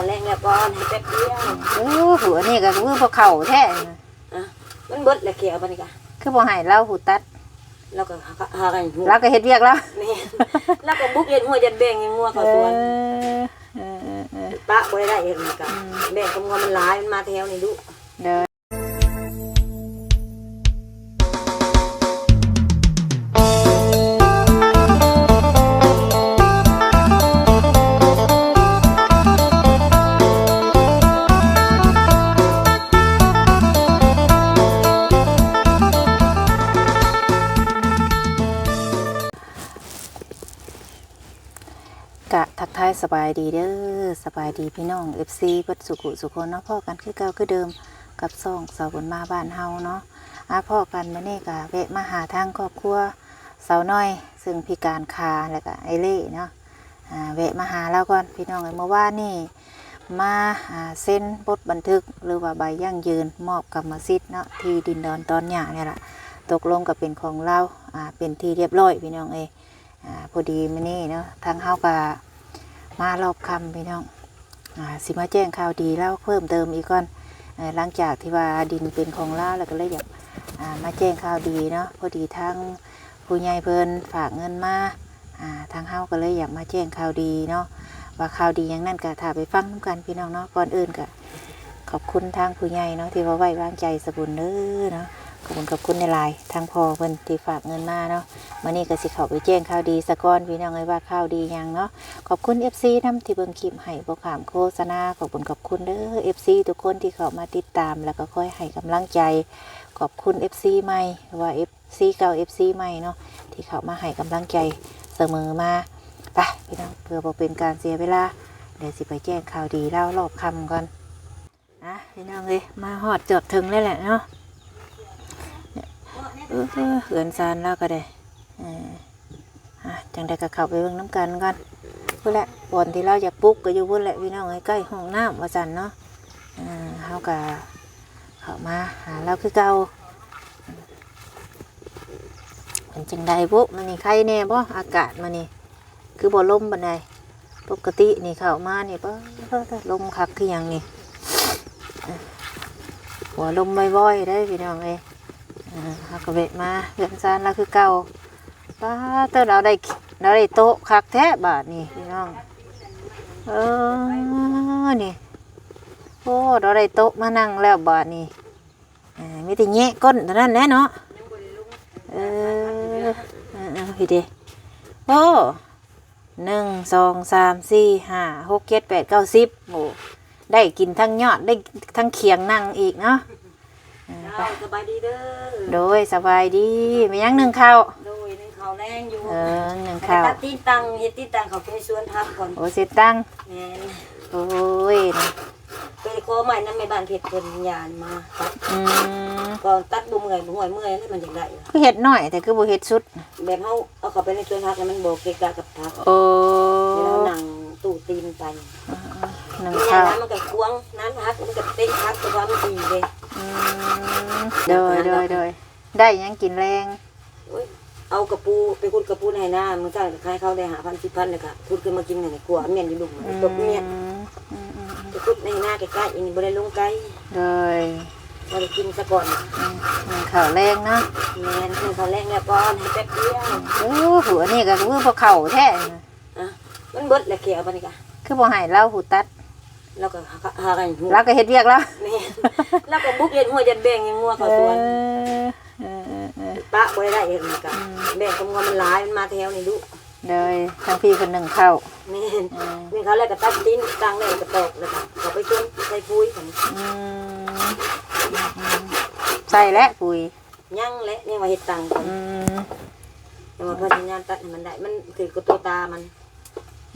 ແລງແລ້ວກ່ອນ ໃຫ້ແປັບດຽວ. ໂອ້ ຜູ້ອັນນີ້ກໍຄືບໍ່ເຂົ້າແທ້. ອ່ະ ມັນເບິດແລ້ວແຂວປານນີ້ກະ ຄືບໍ່ໃຫ້ລາວຜູ້ຕັດ. ລາວກໍຫາ ຫາກັນ ລາວກໍເຮັດວຽກລາວ. ແມ່ນ ລາວກໍບຸກເຮັດຮົ້ວ ຢັນແບ່ງໃຫ້ງົວເຂົ້າສວນ. ເອີ ເອີ ເອີ ເອີ ປະບໍ່ໄດ້ ເຮັດຫຍັງກະ ອືມ ແບ່ງກັບງົວມັນຫຼາຍ ມັນມາແຖວນີ້ດຸ. ໂດຍ. ກະທັກທາຍສະບາຍດີເດີ ສະບາຍດີພີ່ນ້ອງເອັຟຊີເບິດສູ່ຜູ້ສູ່ຄົນເນາະ. ພໍ້ກັນຄືເກົ່າຄືເດີມກັບຊ່ອງສາວບຸນມາບ້ານເຮົາເນາະ. ອາ ພໍ້ກັນມື້ນີ້ກະແວະມາຫາທາງຄອບຄົວສາວນ້ອຍ ເຊິ່ງພິການຂາ ແລ້ວກະອ້າຍເລ່ເນາະ. ອາ ແວະມາຫາລາວກ່ອນພີ່ນ້ອງເອີຍ. ເມື່ອວານນີ້ມາ ອາ ເຊັນບົດບັນທຶກ ຫຼືວ່າໃບຢັ້ງຢືນມອບກຳມະສິດເນາະ ທີ່ດິນດອນຕອນຫຍ້ານີ້ລະ ຕົກລົງກໍເປັນຂອງລາວ ອາ ເປັນທີ່ຮຽບຮ້ອຍພີ່ນ້ອງເອີຍ. ອາ ພໍດີມື້ນີ້ເນາະ ທາງເຮົາກໍມາລອບຄ່ຳພີ່ນ້ອງ ອາ ຊິມາແຈ້ງຂ່າວດີລາວເພີ່ມເຕີມອີກກ່ອນ. ເອີ ຫຼັງຈາກທີ່ວ່າດິນເປັນຂອງລາວ ແລ້ວກໍເລີຍຢາກ ອາ ມາແຈ້ງຂ່າວດີເນາະ. ພໍດີທາງຜູ້ໃຫຍ່ເພິ່ນຝາກເງິນມາ ອາ ທາງເຮົາກໍເລີຍຢາກມາແຈ້ງຂ່າວດີເນາະ ວ່າຂ່າວດີຫຍັງນັ້ນກໍຖ້າໄປຟັງນຳກັນພີ່ນ້ອງເນາະ. ກ່ອນອື່ນກໍ ຂອບຄຸນທາງຜູ້ໃຫຍ່ເນາະ ທີ່ວ່າໄວ້ວາງໃຈສາວບຸນເດີເນາະ. ຂອບຄຸນ ຂອບຄຸນຫຼາຍໆ ທາງພໍ່ເພິ່ນທີ່ຝາກເງິນມາເນາະ. ມື້ນີ້ກໍຊິເຂົ້າໄປແຈ້ງຂ່າວດີສາກ່ອນພີ່ນ້ອງເອີຍ ວ່າຂ່າວດີຫຍັງເນາະ. ຂອບຄຸນເອັຟຊີນຳທີ່ເບິ່ງຄລິບໃຫ້ບໍ່ຂ້າມໂຄສະນາ. ຂອບຄຸນ ຂອບຄຸນເດີ ເອັຟຊີທຸກຄົນທີ່ເຂົ້າມາຕິດຕາມ ແລ້ວກໍຄອຍໃຫ້ກຳລັງໃຈ. ຂອບຄຸນເອັຟຊີໃໝ່ ຫຼືວ່າເອັຟຊີເກົ່າ ເອັຟຊີໃໝ່ເນາະ ທີ່ເຂົ້າມາໃຫ້ກຳລັງໃຈສະເໝີມາ. ໄປພີ່ນ້ອງ ເພື່ອບໍ່ເປັນການເສຍເວລາ ດຽວຊິໄປແຈ້ງຂ່າວດີລາວລອບຄ່ຳກ່ອນ. ອ່ະ ພີ່ນ້ອງເອີຍ ມາຮອດຈອດເຖິງແລ້ວແຫຼະເນາະ. ເອີ ເຮືອນຊານລາວກໍໄດ້ ເອີ ອ່ະ ຈັ່ງໃດກໍເຂົ້າໄປເບິ່ງນຳກັນກ່ອນ. ພຸ້ນແຫຼະ ບ່ອນທີ່ລາວຢາກປຸກກໍຢູ່ພຸ້ນແຫຼະພີ່ນ້ອງເອີຍ ໃກ້ຫ້ອງນ້ຳວ່າຊັ້ນເນາະ. ເອີ ເຮົາກໍເຂົ້າມາຫາລາວຄືເກົ່າ. ເປັນຈັ່ງໃດບຸ ມື້ນີ້ໄຄແດ່ບໍ່ ອາກາດມື້ນີ້? ຄືບໍ່ລົມປານໃດ. ປົກກະຕິນີ້ເຂົ້າມານີ້ ປາດ ລົມຄັກຄືຫຍັງນີ້ ຫົວລົມວອຍໆເດ້ພີ່ນ້ອງເອີຍ. ເຮົາກໍແວະມາເຮືອນຊານລາວຄືເກົ່າ. ປາດ ເຮົາໄດ້ ເຮົາໄດ້ໂຕະຄັກແທ້ບາດນີ້ພີ່ນ້ອງ. ເອີ ນີ້ ໂອ້ ເຮົາໄດ້ໂຕະມານັ່ງແລ້ວບາດນີ້. ເອີ ມີແຕ່ແຍະກົ້ນເທົ່ານັ້ນແຫຼະເນາະ. ເອີ ເອີ ເອີ ພີ້ເດ. ໂອ້ ໜຶ່ງ ສອງ ສາມ ສີ່ ຫ້າ ຫົກ ເຈັດ ແປດ ເກົ້າ ສິບ ໂອ້ ໄດ້ກິນທັງຍອດ ໄດ້ທັງຂຽງນັ່ງອີກເນາະ. ເອີ ໄປ ເຈົ້າ ສະບາຍດີເດີ. ໂດຍ ສະບາຍດີ. ແມ່ນຫຍັງ ໜຶ້ງເຂົ້າ? ໂດຍ ໜຶ້ງເຂົ້າແລງຢູ່. ເອີ ໜຶ້ງເຂົ້າ ຕັດຕີນຕັງ ເຮັດຕີນຕັງເຂົ້າໄປໃນສວນຜັກກ່ອນ. ໂອ້ ເຮັດຕັງ. ແມ່ນ. ໂອ້ຍ ໄປຂໍໄມ້ນຳແມ່ບ້ານເພັດເພິ່ນ ຍາມາຕັດ. ອືມ ກໍຕັດບໍ່ເມື່ອຍ ບໍ່ຫ້ວຍເມື່ອຍແລ້ວ ມັນຈັ່ງໄດ້. ຄືເຮັດໜ້ອຍແທ້ ຄືບໍ່ເຮັດສຸດ? ແບບເຮົາເອົາເຂົ້າໄປໃນສວນຜັກ ແລ້ວມັນບໍ່ເກະກະກັບຜັກ. ໂອ້ ແລ້ວເຮົານັ່ງຕູ້ຕີນໄປ. ອືມ ໜຶ້ງເຂົ້າ ມັນກໍຂວາງ ນ້ຳຜັກ ມັນກໍເຕັມຜັກ ແຕ່ວ່າມັນດີເດ້. ອືມ ໂດຍ ໂດຍ ໂດຍ. ໄດ້ຫຍັງກິນແລງ? ໂອ້ຍ ເອົາກະປູ ໄປຂຸດກະປູໃນໄຮ່ນາ ມື້ເຊົ້າຂາຍເຂົາໄດ້ຫ້າພັນ ສິບພັນ ແລ້ວກະຂຸດຂຶ້ນມາກິນໃນຄົວ ແມ່ນຢູ່ລຸ່ມ ອືມ ຕົກເມຍ. ອືມໆໆ ໄປຂຸດໃນໄຮ່ນາໃກ້ໆ ນີ້ບໍ່ໄດ້ລົງໄກ. ໂດຍ ພໍໄດ້ກິນສາກ່ອນ. ອືມ ໜຶ້ງເຂົ້າແລງເນາະ. ແມ່ນ ໜຶ້ງເຂົ້າແລງແລ້ວກ່ອນ ໃຫ້ແປັບດຽວ. ໂອ້ ຜູ້ອັນນີ້ກໍຄືບໍ່ເຂົ້າແທ້. ອ່ະ ມັນເບິດແລ້ວແຂວປານນີ້ກະ ຄືບໍ່ໃຫ້ລາວຜູ້ຕັດ. ລາວກໍຫາ ຫາກັນ ລາວກໍເຮັດວຽກລາວ. ແມ່ນ ລາວກໍບຸກເຮັດຮົ້ວ ຢັນແບ່ງໃຫ້ງົວເຂົ້າສວນ. ເອີ ເອີ ເອີ ເອີ ປະບໍ່ໄດ້ ເຮັດຫຍັງກະ ອືມ ແບ່ງກັບງົວມັນຫຼາຍ ມັນມາແຖວນີ້ດຸ. ໂດຍ ທາງພີ້ເພິ່ນໜຶ້ງເຂົ້າ. ແມ່ນ ອືມ ໜຶ້ງເຂົ້າແລ້ວກໍຕັດຕີນ ຕັ້ງແລ້ວກໍຕອກ ແລ້ວກໍເຂົ້າໄປສວນໃສ່ປຸ໋ຍ. ອືມ ອືມ ໃສ່ແລ້ວປຸ໋ຍ. ຍັງແຫຼະ ຍັງວ່າເຮັດຕັງກ່ອນ. ອືມ ແຕ່ວ່າພະຍາຍາມຕັດໃຫ້ມັນໄດ້ ມັນຖືກກັບຕົວຕາມັນ.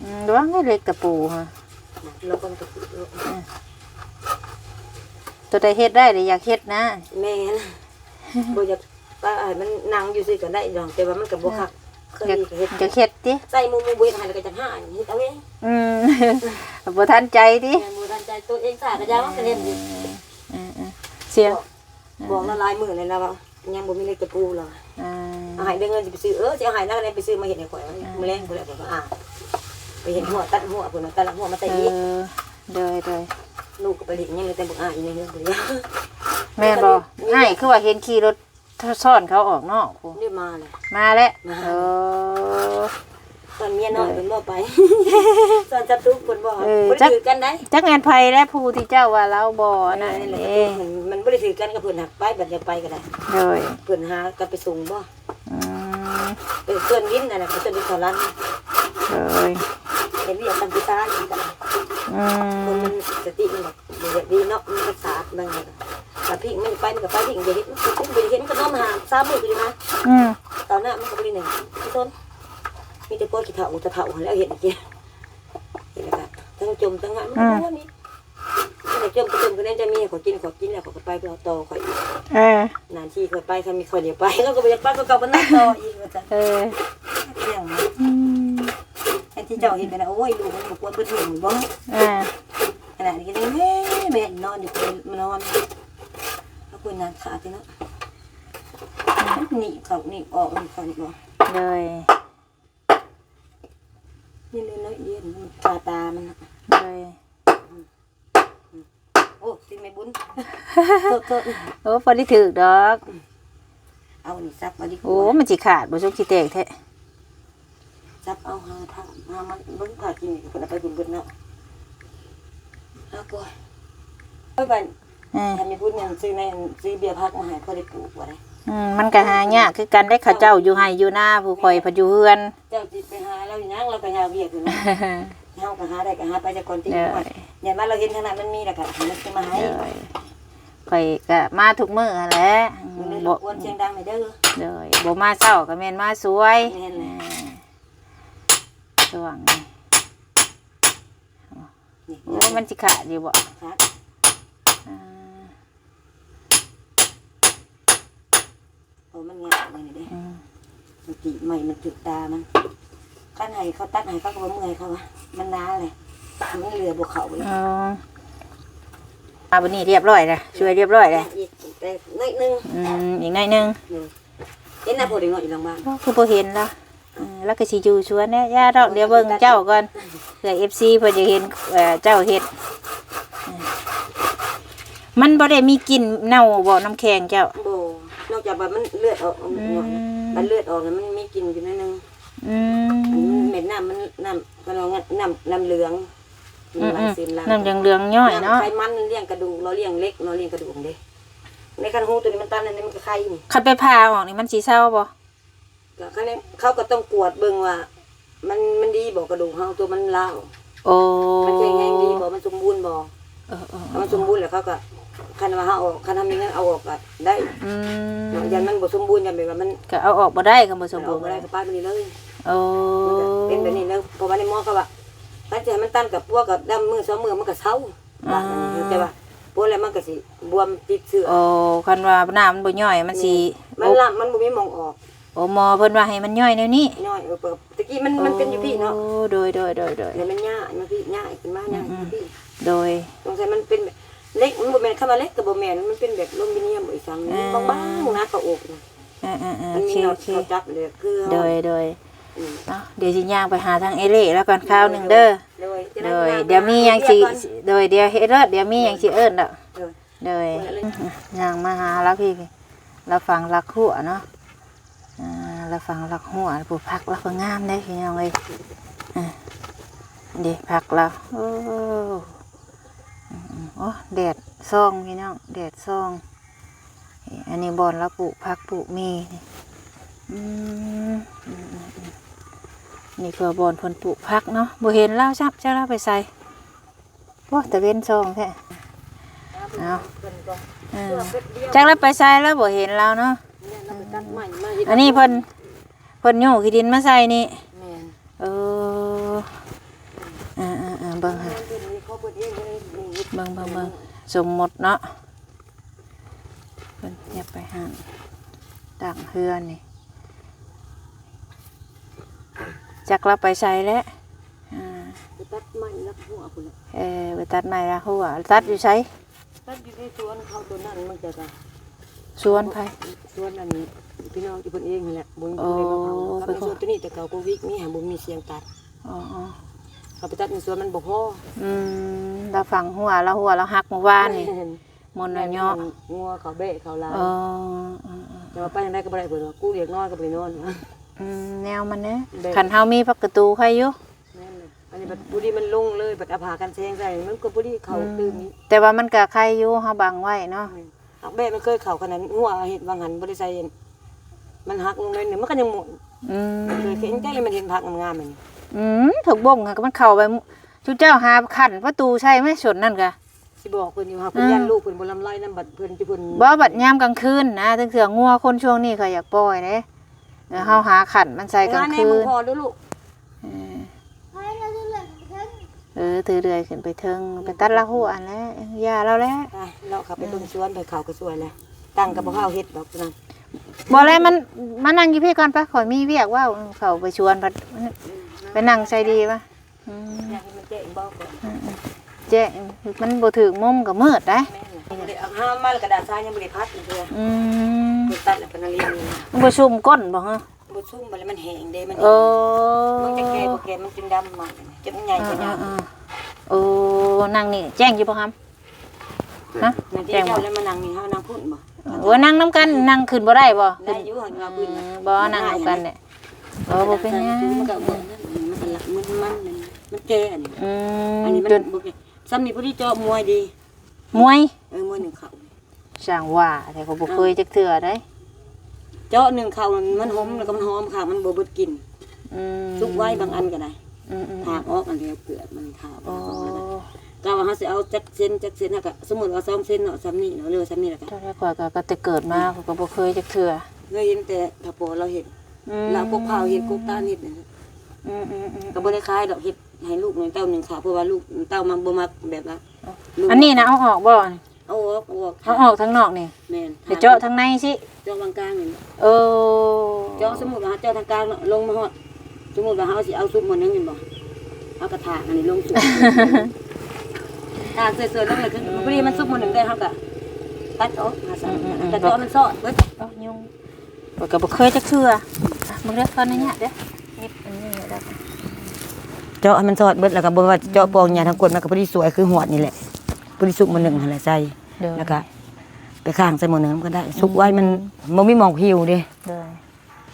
ອືມ ລະວັງເດ້ເຫຼັກຕະປູຫັ້ນ. ລະວັງຕະປູ. ອືມ ຕົວໃດເຮັດໄດ້ລະຢາກເຮັດນະ. ແມ່ນ ບໍ່ຢາກປະໃຫ້ມັນນັ່ງຢູ່ຊື່ກໍໄດ້ດອກ ແຕ່ວ່າມັນກໍບໍ່ຄັກ. ເຄີຍເຮັດ ຢາກເຮັດຕິ ໃສ່ໝູ່ໝູ່ບໍ່ເຮັດໃຫ້ ແລ້ວກໍຈະຫາຍ ເຮັດເອົາເອງ. ອືມ ບໍ່ທັນໃຈຕິ. ແມ່ນ ບໍ່ທັນໃຈ ຕົວເອງສາກໍຢ່າວ່າ ກໍເຮັດຢູ່. ອືມ ອືມ ເສຍ ບອກລາວຫຼາຍມື້ແລ້ວລາວວ່າ ຍັງບໍ່ມີເຫຼັກຕະປູລາວວ່າ. ອືມ ເອົາໃຫ້ເດີ ເງິນຊິໄປຊື້ ເອີ ຊິເອົາໃຫ້ນະ ກໍໄດ້ໄປຊື້ມາເຮັດໃຫ້ຂ້ອຍ. ອືມ ມື້ແລງພຸ້ນແຫຼະ ຂ້ອຍກໍ ອ່າ ໄປເຮັດຮົ້ວ ຕັດຮົ້ວພຸ້ນ ຕັດຮົ້ວມາໃສ່ອີກ. ເອີ ໂດຍໆ ລູກກໍໄປຫຼິ້ນຫຍັງ ແຕ່ບັກອ້າຍຢູ່ໃນເຮືອນຜູ້ດຽວ. ແມ່ນບໍ່? ອ້າຍຄືວ່າເຫັນຂີ່ລົດຊ້ອນເຂົາອອກນອກພຸ້ນ. ນີ້ມາແລ້ວ ມາແລ້ວ. ເອີ ຕອນເມຍນ້ອຍເພິ່ນບໍ່ໄປ ຕອນຈະຕຸກເພິ່ນບໍ່ ເອີ ບໍ່ໄດ້ຖືກກັນໄດ໋. ຈັກແມ່ນໃຜແຫຼະຜູ້ທີ່ເຈົ້າວ່າລາວບໍ່ອັນນັ້ນເດ້. ມັນບໍ່ໄດ້ຖືກກັນກັບເພິ່ນ ຫາກໄປ ບັດຢາກໄປກໍໄດ້. ໂດຍ ເພິ່ນຫາກັນໄປສົ່ງບໍ່? ອືມ ເອີ ເພິ່ນວິນນັ້ນນະ ເພິ່ນວິນເຂົາລັນ. ໂດຍ ເຮັດວຽກກັມພູຊາອີກກໍໄດ້. ອືມ ຄົນມັນສະຕິມັນ ບໍ່ຢາກດີເນາະ ມັນປະສາດບາງຢ່າງ. ຖ້າພິງມັນໄປ ມັນກໍໄປ, ພິງບໍ່ເຮັດ ມັນກໍບໍ່ເຮັດ ມັນກໍນອນຫາສາມມື້ກໍຢູ່ນະ. ອືມ ຕອນນັ້ນມັນກໍບໍ່ໄດ້ໜຶ່ງ ທີ່ຊົນ ມີແຕ່ພວກຂີ້ເຖົ້າ ຕາເຖົ້າຫັ້ນແຫຼະເຮັດໃຫ້ກິນ. ເຮັດແລ້ວກໍທັງຈົ່ມທັງຫາ ມັນກໍບໍ່ມີ. ເອີ ຈັ່ງໃດຈົ່ມກໍຈົ່ມ ຄະແນນຈະມີໃຫ້ຂ້ອຍກິນ ຂ້ອຍກິນແລ້ວ ຂ້ອຍກໍໄປ ໄປເອົາຕໍ່ຂ້ອຍອີກ. ເອີ ນານທີຂ້ອຍໄປ ຄັນມີຂ້ອຍດຽວໄປ ເຂົາກໍບໍ່ຢາກໄປ ເຂົາກໍບໍ່ນັດຕໍ່ອີກ ວ່າຊັ້ນ. ເອີ ອືມ ແທນທີ່ເຈົ້າເຮັດໄປນະ ໂອ້ຍ ລູກມັນບໍ່ຄວນເບິດເທື່ອບໍ່. ເອີ ຂະໜາດນີ້ກໍຍັງແມ່ນນອນຢູ່ ມານອນ ເອົາຄົນນານຂາດເນາະ. ໜີບເຂົ້າໜີບອອກ ໜີບເຂົ້າໜີບອອກ. ໂດຍ ນີ້ເລີຍນ້ອຍດຽວ ຄາຕາມັນນະ. ໂດຍ ໂອ້ ຕິແມ່ບຸນ ໂທດໆ. ໂອ້ ພໍໄດ້ຖືກດອກ. ເອົານີ້ສັບມາດີກວ່າ. ໂອ້ ມັນຊິຂາດບໍ່ ສົກຊິແຕກແທ້. ສັບເອົາ ຫາຖ້າ ຫາມາເບິ່ງ ຖ້າກິນນີ້ເພິ່ນເອົາໄປບຸນເບິດເນາະ. ເອົາກ່ອນ ໂອ້ຍ ບາດ ເອີ ຖ້າມີບຸນຫຍັງຊື້ໃນ ຊື້ເບ້ຍຜັກມາໃຫ້ ພໍໄດ້ປູກວ່າໄດ໋. ອືມ ມັນກໍຫາຍາກຄືກັນເດ້ ເຂົາເຈົ້າຢູ່ໄຮ່ຢູ່ນາ ຜູ້ຂ້ອຍພັດຢູ່ເຮືອນ. ເຈົ້າຊິໄປຫາລາວຫຍັງ ລາວກໍຫາວຽກຢູ່ນະ. ເຮົາກໍຫາໄດ້ກໍຫາໄປສາກ່ອນຕິ. ໂດຍ ຢ້ານວ່າລາວເຫັນທາງນັ້ນມັນມີແລ້ວກໍໃຫ້ມັນຊື້ມາໃຫ້. ໂດຍ ຂ້ອຍກໍມາທຸກມື້ຫັ້ນແຫຼະ. ບໍ່ ບໍ່ຄວນສຽງດັງເດີ. ໂດຍ ບໍ່ມາເຊົ້າກໍແມ່ນມາສວຍ. ແມ່ນແຫຼະ ອ່າ ຊ່ວງນີ້. ນີ້ ໂອ້ ມັນຊິຂາດຢູ່ບໍ່? ຂາດ ອ່າ ໂອ້ ມັນງາມອັນນີ້ເດ້. ອືມ ມັນຕີໄມ້ ມັນຖືກຕາມັນ. ຄັນໃຫ້ເຂົາຕັດໃຫ້ ເຂົາກໍບໍ່ເມື່ອຍ ເຂົາວ່າມັນໜາແຫຼະ ມັນເຫຼືອບໍ່ເຂົ້າເລີຍ. ອໍ ອ່າ ບັດນີ້ຮຽບຮ້ອຍແລ້ວ ຊ່ວຍຮຽບຮ້ອຍແລ້ວ. ອີກແຕ່ໜ້ອຍໜຶ່ງ. ອືມ ອີກໜ້ອຍໜຶ່ງ. ໂດຍ ເຫັນນະ ຜູ້ເດັກນ້ອຍຢູ່ຫຼັງບ້ານ. ອໍ ຄືບໍ່ເຫັນລະ? ເອີ ລາວກໍຊິຢູ່ສວນແຫຼະ. ຢ່າດອກ ດຽວເບິ່ງເຈົ້າກ່ອນ ເພື່ອເອັຟຊີເພິ່ນຢາກເຫັນ ເອີ ເຈົ້າເຮັດ. ມັນບໍ່ໄດ້ມີກິ່ນເນົ່າບໍ່ ນ້ຳແຂງເຈົ້າ? ບໍ່ ນອກຈາກວ່າມັນເລືອດອອກ. ອືມ ມັນເລືອດອອກແລ້ວ ມັນມີກິ່ນຢູ່ໜ້ອຍໜຶ່ງ. ອືມ ອັນນີ້ມັນເມັດນ້ຳ ມັນນ້ຳ ເຂົາເອີ້ນວ່ານ້ຳ ນ້ຳເຫຼືອງ. ອືມໆ ນ້ຳເຫຼືອງໆຍ້ອຍເນາະ. ນ້ຳໄຂມັນລ້ຽງກະດູກ ຫຼໍ່ລ້ຽງເຫຼັກ ຫຼໍ່ລ້ຽງກະດູກເດ້. ໃນຄັນຮູໂຕນີ້ມັນຕັນ ອັນນີ້ມັນກໍໄຄນີ້. ຄັນໄປຜ່າອອກນີ້ມັນຊິເຊົາບໍ່? ກໍຄັນເຂົາກໍຕ້ອງກວດເບິ່ງວ່າ ມັນ ມັນດີບໍ່ ກະດູກເຮົາ ໂຕມັນລາວ. ໂອ້ ມັນແຂງແຮງດີບໍ່ ມັນສົມບູນບໍ່. ເອີໆໆ ຄັນມັນສົມບູນແລ້ວເຂົາກໍ ຄັນວ່າເຮົາເອົາອອກ ຄັນເຮົາມີເງິນເອົາອອກກໍໄດ້. ອືມ ເນາະ ຢ້ານມັນບໍ່ສົມບູນ ຢ້ານແບບວ່າມັນ ກໍເອົາອອກບໍ່ໄດ້ ຄັນບໍ່ສົມບູນ ເອົາອອກບໍ່ໄດ້ກໍປະໄວ້ນີ້ເລີຍ. ໂອ້ ມັນກໍເປັນແບບນີ້ເລີຍ. ເພາະວ່າໃນໝໍເຂົາວ່າ ຄັນຊິໃຫ້ມັນຕັນກໍປົວກໍດຳມື້ສອງມື້ມັນກໍເຊົາ. ບາດນີ້ ອ່າ ແຕ່ວ່າປົວແລ້ວມັນກໍຊິບວມຕິດເຊື້ອ. ໂອ້ ຄັນວ່ານ້ຳມັນບໍ່ຍ້ອຍ ມັນຊິ ແມ່ນ ມັນລຳ ມັນບໍ່ມີໝ່ອງອອກ. ໂອ້ ໝໍເພິ່ນວ່າໃຫ້ມັນຍ້ອຍແນວນີ້. ຍ້ອຍ ເອີ ແຕ່ກີ້ມັນ ໂອ້ ມັນເປັນຢູ່ພີ້ເນາະ. ໂດຍໆໆໆ ແລ້ວມັນຍ້າຍມາພີ້ ຍ້າຍຂຶ້ນມາ ອືມໆ ຍ້າຍມາພີ້. ໂດຍ ສົງໄສມັນເປັນເຫຼັກ ມັນບໍ່ແມ່ນ ຄຳວ່າເຫຼັກກໍບໍ່ແມ່ນ ມັນເປັນແບບອລູມິນຽມ ອີ່ຫຍັງ ອ່າ ບາງໆນະ ເຂົ້າອົກນະ. ເອີໆໆ ມັນມີ ໂອເຄ ນັອດ ໂອເຄ ເຂົ້າຈັບເລີຍ ຄື ໂດຍໆ ອືມ ເນາະ. ດຽວຊິຍ່າງໄປຫາທາງເອເລ່ລາວກ່ອນຄາວໜຶ່ງເດີ. ໂດຍ ໂດຍ ດຽວມີຫຍັງຊິ ໂດຍ ດຽວເຮັດໂລດ ດຽວມີຫຍັງຊິເອີ້ນດອກ. ໂດຍ ໂດຍ ຍ່າງມາຫາລາວພີ້ ລາວຝັງຫຼັກຮົ້ວເນາະ. ອ່າ ລາວຝັງຫຼັກຮົ້ວ ປູກຜັກລາວກໍງາມເດ້ພີ່ນ້ອງເອີຍ. ອ່າ ເດ້ຜັກລາວ ໂອ້ ອືມໆ ໂອ້ ແດດສ່ອງພີ່ນ້ອງ ແດດສ່ອງ. ອັນນີ້ບ່ອນລາວປູກຜັກປູກໝີ່. ອືມ ອືມໆໆ ນີ້ຄືບ່ອນເພິ່ນປູກຜັກເນາະ. ບໍ່ເຫັນລາວຊ້ຳ ຈັກລາວໄປໃສ. ໂອ້ ຕາເວັນສ່ອງແທ້. ເອົາ ເອີ ຈັກລາວໄປໃສລາວ ບໍ່ເຫັນລາວເນາະ. ອັນນີ້ເພິ່ນ ເພິ່ນໂຍກຂີ້ດິນມາໃສ່ນີ້. ແມ່ນ ເອີ ເອີໆໆ ເບິ່ງຫັ້ນ ເບິ່ງໆໆ ສົມມຸດເນາະ. ເພິ່ນຢາກໄປຫັ້ນ ຕັ້ງເຮືອນນີ້ ຈັກລາວໄປໃສແລ້ວ. ອ່າ ໄປຕັດໄມ້ລັກຮົ້ວພຸ້ນແຫຼະ. ເອີ ໄປຕັດໄມ້ລັກຮົ້ວ ຕັດຢູ່ໃສ? ຕັດຢູ່ໃນສວນເຂົາໂຕນັ້ນ ມັນຈະ ສວນໃຜ? ສວນອັນພີ່ນ້ອງທີ່ເພິ່ນເອງຫັ້ນແຫຼະ ບໍ່ມີຜູ້ໃດມາເຜົາ. ໂອ້ ຕັດໃນສວນໂຕນີ້ ແຕ່ເກົ່າກໍວິກນີ້ຫາບໍ່ມີສຽງຕັດ. ອໍໆ ເຂົາໄປຕັດໃນສວນມັນບໍ່ພໍ. ອືມ ລາວຝັງຮົ້ວ ລາວຮົ້ວລາວຫັກມື້ວານນີ້ ແມ່ນ ມົນລະເຍາະ ແມ່ນ ງົວເຂົາແບະເຂົາຫຼາຍ ເອີ ເອີ ເອີ ແຕ່ວ່າໄປທາງໃດກໍບໍ່ໄດ້ ເພິ່ນວ່າ ກູດຽກນອນກໍບໍ່ໄດ້ນອນ ອືມ ແນວມັນເດ້ ແບະ ຄັນເຮົາມີພັກກະຕູໄຄຢູ່ ແມ່ນເລີຍ ອັນນີ້ບັດພໍດີມັນລົງເລີຍ ບັດເອົາຜ້າກັນແສງໃສ່ ມັນກໍພໍດີເຂົ້າ ອືມ ຕື່ມອີກ ແຕ່ວ່າມັນກໍໄຄຢູ່ ເຮົາບັງໄວ້ເນາະ ແມ່ນ ຫາກແບະມັນເຄີຍເຂົ້າຂະໜາດ ງົວເຮັດວ່າງຫັ້ນບໍ່ໄດ້ໃສ່ ມັນຫັກລົງໜ້ອຍໜຶ່ງ ມັນກໍຍັງໝົນ ອືມ ເຄີຍເຫັນຈັກແລ້ວ ມັນເຫັນຜັກງາມໆ ອັນນີ້ ອືມ ຜັກບົ້ງຫັ້ນກໍມັນເຂົ້າໄປ ຊຸມເຈົ້າຫາຂັ້ນປະຕູໃສ່ໄໝ ສົນນັ້ນກະ ຊິບອກເພິ່ນຢູ່ ຫາເພິ່ນ ອ່າ ຢ້ານລູກເພິ່ນບໍ່ລຳໄລນຳ ບັດເພິ່ນ ເພິ່ນ ບໍ່ ບັດຍາມກາງຄືນນະ ຈັ່ງເທື່ອງົວຄົນຊ່ວງນີ້ເຂົາຢາກປ່ອຍເດ້ ເອີ ເຮົາຫາຂັ້ນມັນໃສ່ກາງຄືນ ເອີ ເອີ ຖືເລື່ອຍຂຶ້ນໄປເທິງ ໄປຕັດລາວຫົວຫັ້ນແຫຼະ ຢ່າລາວແຫຼະ ໄປເລາະເຂົ້າໄປເບິ່ງສວນ ໄປເຂົ້າກໍຊ່ວຍແຫຼະ ຕັ້ງກໍບໍ່ພາວເຮັດດອກນັ້ນ ບໍ່ແລະ ມັນ ມານັ່ງຢູ່ພີ້ກ່ອນໄປ ຂ້ອຍມີວຽກເວົ້າ ເຂົ້າໄປສວນ ໄປນັ່ງໃສ່ດີວະ ອືມ ຢາກໃຫ້ມັນແຈ້ງບໍ່ກ່ອນ ອືມໆ ແຈ້ງ ມັນບໍ່ຖືກມຸມກໍມືດໄດ໋ ແມ່ນ ຍັງບໍ່ໄດ້ເອົາ ຫາມາແລ້ວກະດາດຊາຍຍັງບໍ່ໄດ້ພັດເທື່ອ ອືມ ເພິ່ນຕັດແລ້ວເພິ່ນລຽງ ມັນບໍ່ຊຸ່ມກົ້ນບໍ່ຮະ ບໍ່ຊຸ່ມ ບັດແລ້ວມັນແຫ້ງເດ້ ມັນ ເອີ ມັນຈະແກ່ບໍ່ແກ່ ມັນຈຶ່ງດຳມາ ຈະມັນໃຫຍ່ ເອີ ກວ່າຍາວ ເອີ ເອີ ໂອ້ ນັ່ງນີ້ແຈ້ງຢູ່ບໍ່ຄຳ ຮະ ແຈ້ງບໍ່ ແລ້ວມານັ່ງນີ້ ເຮົານັ່ງພຸ້ນບໍ່ ເອີ ນັ່ງນຳກັນ ນັ່ງຂຶ້ນບໍ່ໄດ້ບໍ່ ໄດ້ຢູ່ ຫັ້ນວ່າພື້ນ ອືມ ບໍ່ ນັ່ງນຳກັນແຫຼະ ເອີ ບໍ່ເປັນຫຍັງ ມັນກໍບໍ່ນັ້ນ ມັນກໍລະ ມັນ ມັນ ມັນແກ່ອັນນີ້ ອືມ ອັນນີ້ມັນບໍ່ແກ່ ສ່ຳນີ້ພໍດີເຈາະມວຍດີ ມວຍ ເອີ ມວຍໜຶ້ງເຂົ້າ ຊ່າງວ່າແທ້ ຂ້ອຍບໍ່ເຄີຍຈັກເທື່ອໃດ໋ ເຈາະໜຶ້ງເຂົ້າ ມັນຫົມ ແລ້ວກໍມັນຫອມຄັກ ມັນບໍ່ເບິດກິ່ນ ອືມ ສຸກໄວບາງອັນກໍໄດ້ ອືມໆໆ ຖາກອອກອັນດຽວ ເປືອກມັນຖາກ ອໍ ອອກແລ້ວກໍ ກະວ່າເຮົາຊິເອົາຈັກເຊັນ ຈັກເຊັນ ເຮົາກໍສົມມຸດວ່າສອງເຊັນເນາະ ສ່ຳນີ້ເນາະ ຫຼືວ່າສ່ຳນີ້ແລ້ວກໍ ເຈົ້າແລ້ວ ຂ້ອຍກໍ ກໍແຕ່ເກີດມາ ອືມ ຂ້ອຍກໍບໍ່ເຄີຍຈັກເທື່ອ ເຄີຍເຫັນແຕ່ຖ້າພໍ່ລາວເຮັດ ອືມ ລາວກົກພ້າວເຮັດ ກົກຕານເຮັດນີ້ ອືມໆໆ ກໍບໍ່ໄດ້ຂາຍດອກ ເຮັດໃຫ້ລູກໜຶ່ງເຕົ້າໜຶ້ງເຂົ້າ ເພາະວ່າລູກເຕົ້າມັນບໍ່ມັກແບບວ່າ ລູກ ອັນນີ້ນະ ເອົາອອກບໍ່? ເອົາອອກ ເອົາອອກ ເອົາອອກທາງນອກນີ້ ແມ່ນ ໄປເຈາະທາງໃນຊິ ເຈາະວາງກາງນີ້ ເອີ ເຈາະ ສົມມຸດວ່າເຮົາເຈາະທາງກາງເນາະ ລົງມາຮອດ ສົມມຸດວ່າເຮົາຊິເອົາຊຸບໝໍ້ໜຶ້ງແມ່ນບໍ່ ເຮົາກໍຖາກອັນນີ້ລົງຊຸບ ຖາກສວຍໆ ລົງ ແລ້ວຄື ອືມ ພໍດີມັນຊຸບໝໍ້ໜຶ້ງໄດ້ ເຮົາກໍຕັດອອກ ຫາຊັ້ນ ອືມໆໆ ກໍເຈາະໃຫ້ມັນຊອດເບິດ ໂອ້ຍ ຍຸງ ຂ້ອຍກໍບໍ່ເຄີຍຈັກເທື່ອ ອ່ະ ເບິ່ງເດີ ຂໍອະນຸຍາດເດີ ນິບອັນນີ້ເດີ ເຈາະໃຫ້ມັນຊອດເບິດ ແລ້ວກໍບໍ່ວ່າເຈາະປອງຫຍັງທາງກົ້ນ ມັນກໍພໍດີສວຍຄືຫວດນີ້ແຫຼະ ພໍດີຊຸບໝໍ້ໜຶ້ງຫັ້ນແຫຼະໃສ່ ໂດຍ ແລ້ວກໍໄປຄ້າງໃສ່ໝໍ້ໜຶ້ງມັນກໍໄດ້ ສຸກໄວ ອືມ ມັນບໍ່ມີໝອງຫິວເດ້ ໂດຍ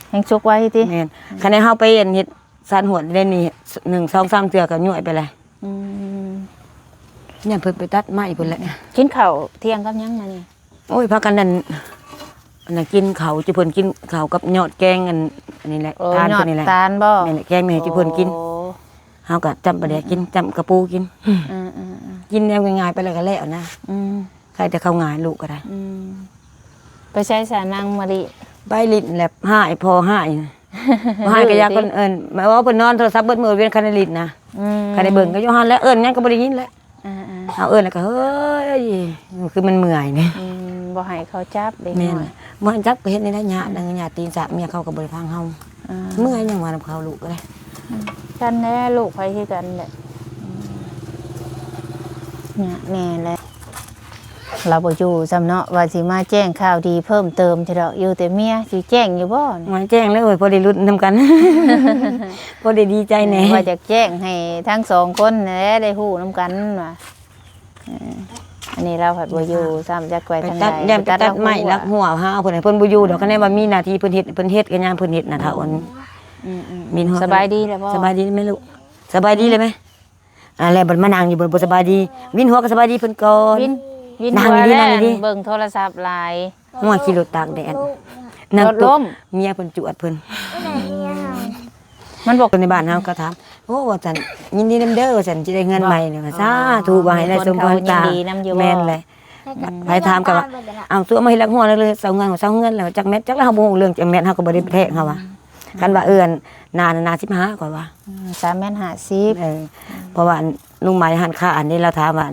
ແຮ່ງສຸກໄວຕິ ແມ່ນ ອືມ ຄັນໃຫ້ເຮົາໄປອັນເຮັດຊານຫວດໄດ້ນີ້ ໜຶ່ງ ສອງ ສາມ ເທື່ອກໍຍ້ວຍໄປແລ້ວ ອືມ ຢ້ານເພິ່ນໄປຕັດໄມ້ພຸ້ນແຫຼະ ກິນເຂົ້າທ່ຽງກັບຫຍັງມານີ້? ໂອ້ຍ ພາກັນນັ້ນ ອັນນັ້ນ ກິນເຂົ້າ ຈຸເພິ່ນກິນເຂົ້າກັບຍອດແກງ ອັນ ອັນນີ້ແຫຼະ ໂອ້ ຕານ ຍອດ ເພິ່ນນີ້ແຫຼະ ຕານບໍ່? ແມ່ນແຫຼະ ແກງແມ່ ໂອ້ ຈຸເພິ່ນກິນ ເຮົາກໍຈ້ຳປາແດກກິນ ອືມ ຈ້ຳກະປູກິນ ອືມໆໆ ກິນແນວງ່າຍໆໄປແລ້ວກໍແລ້ວນະ ອືມ ໃຄແຕ່ເຂົ້າງ່າຍ ລູກກໍໄດ້ ອືມ ໄປໃສຊະນາງມະລິ? ໄປຫຼິ້ນແຫຼະ ຮ້າຍ ພໍ່ຮ້າຍ ບໍ່ຮ້າຍກໍຢ່າ ເອີ ຕິ ເພິ່ນເອີ້ນ ໝາຍວ່າເພິ່ນນອນໂທລະສັບເບິດມື້ ເວນຄັນໄດ້ຫຼິ້ນນະ ອືມ ຄັນໄດ້ເບິ່ງກໍຢູ່ຫັ້ນແຫຼະ ເອີ້ນຫຍັງກໍບໍ່ໄດ້ຍິນແຫຼະ ອ່າໆ ເຮົາເອີ້ນແລ້ວກໍ ເຮີ້ຍ ຄືມັນເມື່ອຍນີ້ ອືມ ບໍ່ໃຫ້ເຂົາຈັບເດັກນ້ອຍ ແມ່ນ ບໍ່ໃຫ້ຈັບກໍເຮັດແນວໃດຍາດ ອືມ ນາງຍາດຕີນສາກເມຍເຂົາກໍບໍ່ໄດ້ຟັງເຮົາ ອ່າ ເມື່ອຍຍັງວ່ານຳເຂົາລູກກໍໄດ້ ອືມ ກັນແດ່ ລູກຂ້ອຍຄືກັນແຫຼະ ອືມ ຍາກແດ່ແຫຼະ ລາວບໍ່ຢູ່ຊ້ຳເນາະ ວ່າຊິມາແຈ້ງຂ່າວດີເພີ່ມເຕີມເທື່ອດອກ ຢູ່ແຕ່ເມຍ ຊິແຈ້ງຢູ່ບໍ່ນີ້? ໂອ້ຍ ແຈ້ງແລ້ວເອີຍ ພໍໄດ້ລຸ້ນນຳກັນ ພໍໄດ້ດີໃຈແດ່ ວ່າຢາກແຈ້ງໃຫ້ທັງສອງຄົນແຫຼະ ໄດ້ຮູ້ນຳກັນວ່າ ເອີ ອັນນີ້ລາວພັດບໍ່ຢູ່ຊ້ຳ ຈັກໄປທາງໃດ ໄປຕັດ ໄປຕັດໄມ້ ໄປຕັດດອກຫົວ ຫົວຫາເພິ່ນ ເພິ່ນບໍ່ຢູ່ດອກ ອືມ ຄັນແມ່ນວ່າມີໜ້າທີ່ເພິ່ນເຮັດ ເພິ່ນເຮັດກໍຍາມເພິ່ນເຮັດນະ ຖ້າອ່ອນ ອືມໆໆ ມີຫົວ ສະບາຍດີແລ້ວບໍ່? ສະບາຍດີແມ່ລູກ ສະບາຍດີແລ້ວແມ່? ອ່າ ແລ້ວບັດມານັ່ງຢູ່ ບໍ່ ບໍ່ສະບາຍດີ ວິນຫົວກໍສະບາຍດີເພິ່ນກ່ອນ ວິນ ວິນຫົວ ນັ່ງດີໆ ແລ້ວ ນັ່ງດີໆ ເບິ່ງໂທລະສັບຫຼາຍ ຫົວຂີ່ລົດຕາກແດດ ນັ່ງຕົກ ເມຍເພິ່ນຈວດເພິ່ນ ມັນບອກ ຄົນໃນບ້ານເຮົາກໍຖາມ ໂອ້ ວ່າຊັ້ນ ຍິນດີນຳເດີ ວ່າຊັ້ນ ຊິໄດ້ເຮືອນໃໝ່ ວ່າ ອໍ ສາທຸ ວ່າໃຫ້ໄດ້ສົມຄວາມ ຍິນດີນຳຢູ່ບໍ່? ແມ່ນແຫຼະ ອືມ ໃຜຖາມກໍວ່າ ເອົາ ຕົວະມາເຮັດຫຼັກຫົວແລ້ວເລີຍ ເຊົາເຮືອນ ເຊົາເຮືອນແລ້ວ ຈັກແມັດ ຈັກແລ້ວ ເຮົາບໍ່ຮູ້ເລື່ອງ ຈັກແມັດ ເຮົາກໍບໍ່ໄດ້ແທກ ເຮົາວ່າ ອືມ ຄັນວ່າເອື້ອນໜ້າ ໜ້າສິບຫ້າ ຂ້ອຍວ່າ ອືມ ສາມແມັດຫ້າສິບ ເອີ ເພາະວ່າອັນ ລຸງໄໝຮ້ານຄ້າອັນນີ້ ລາວຖາມວ່າ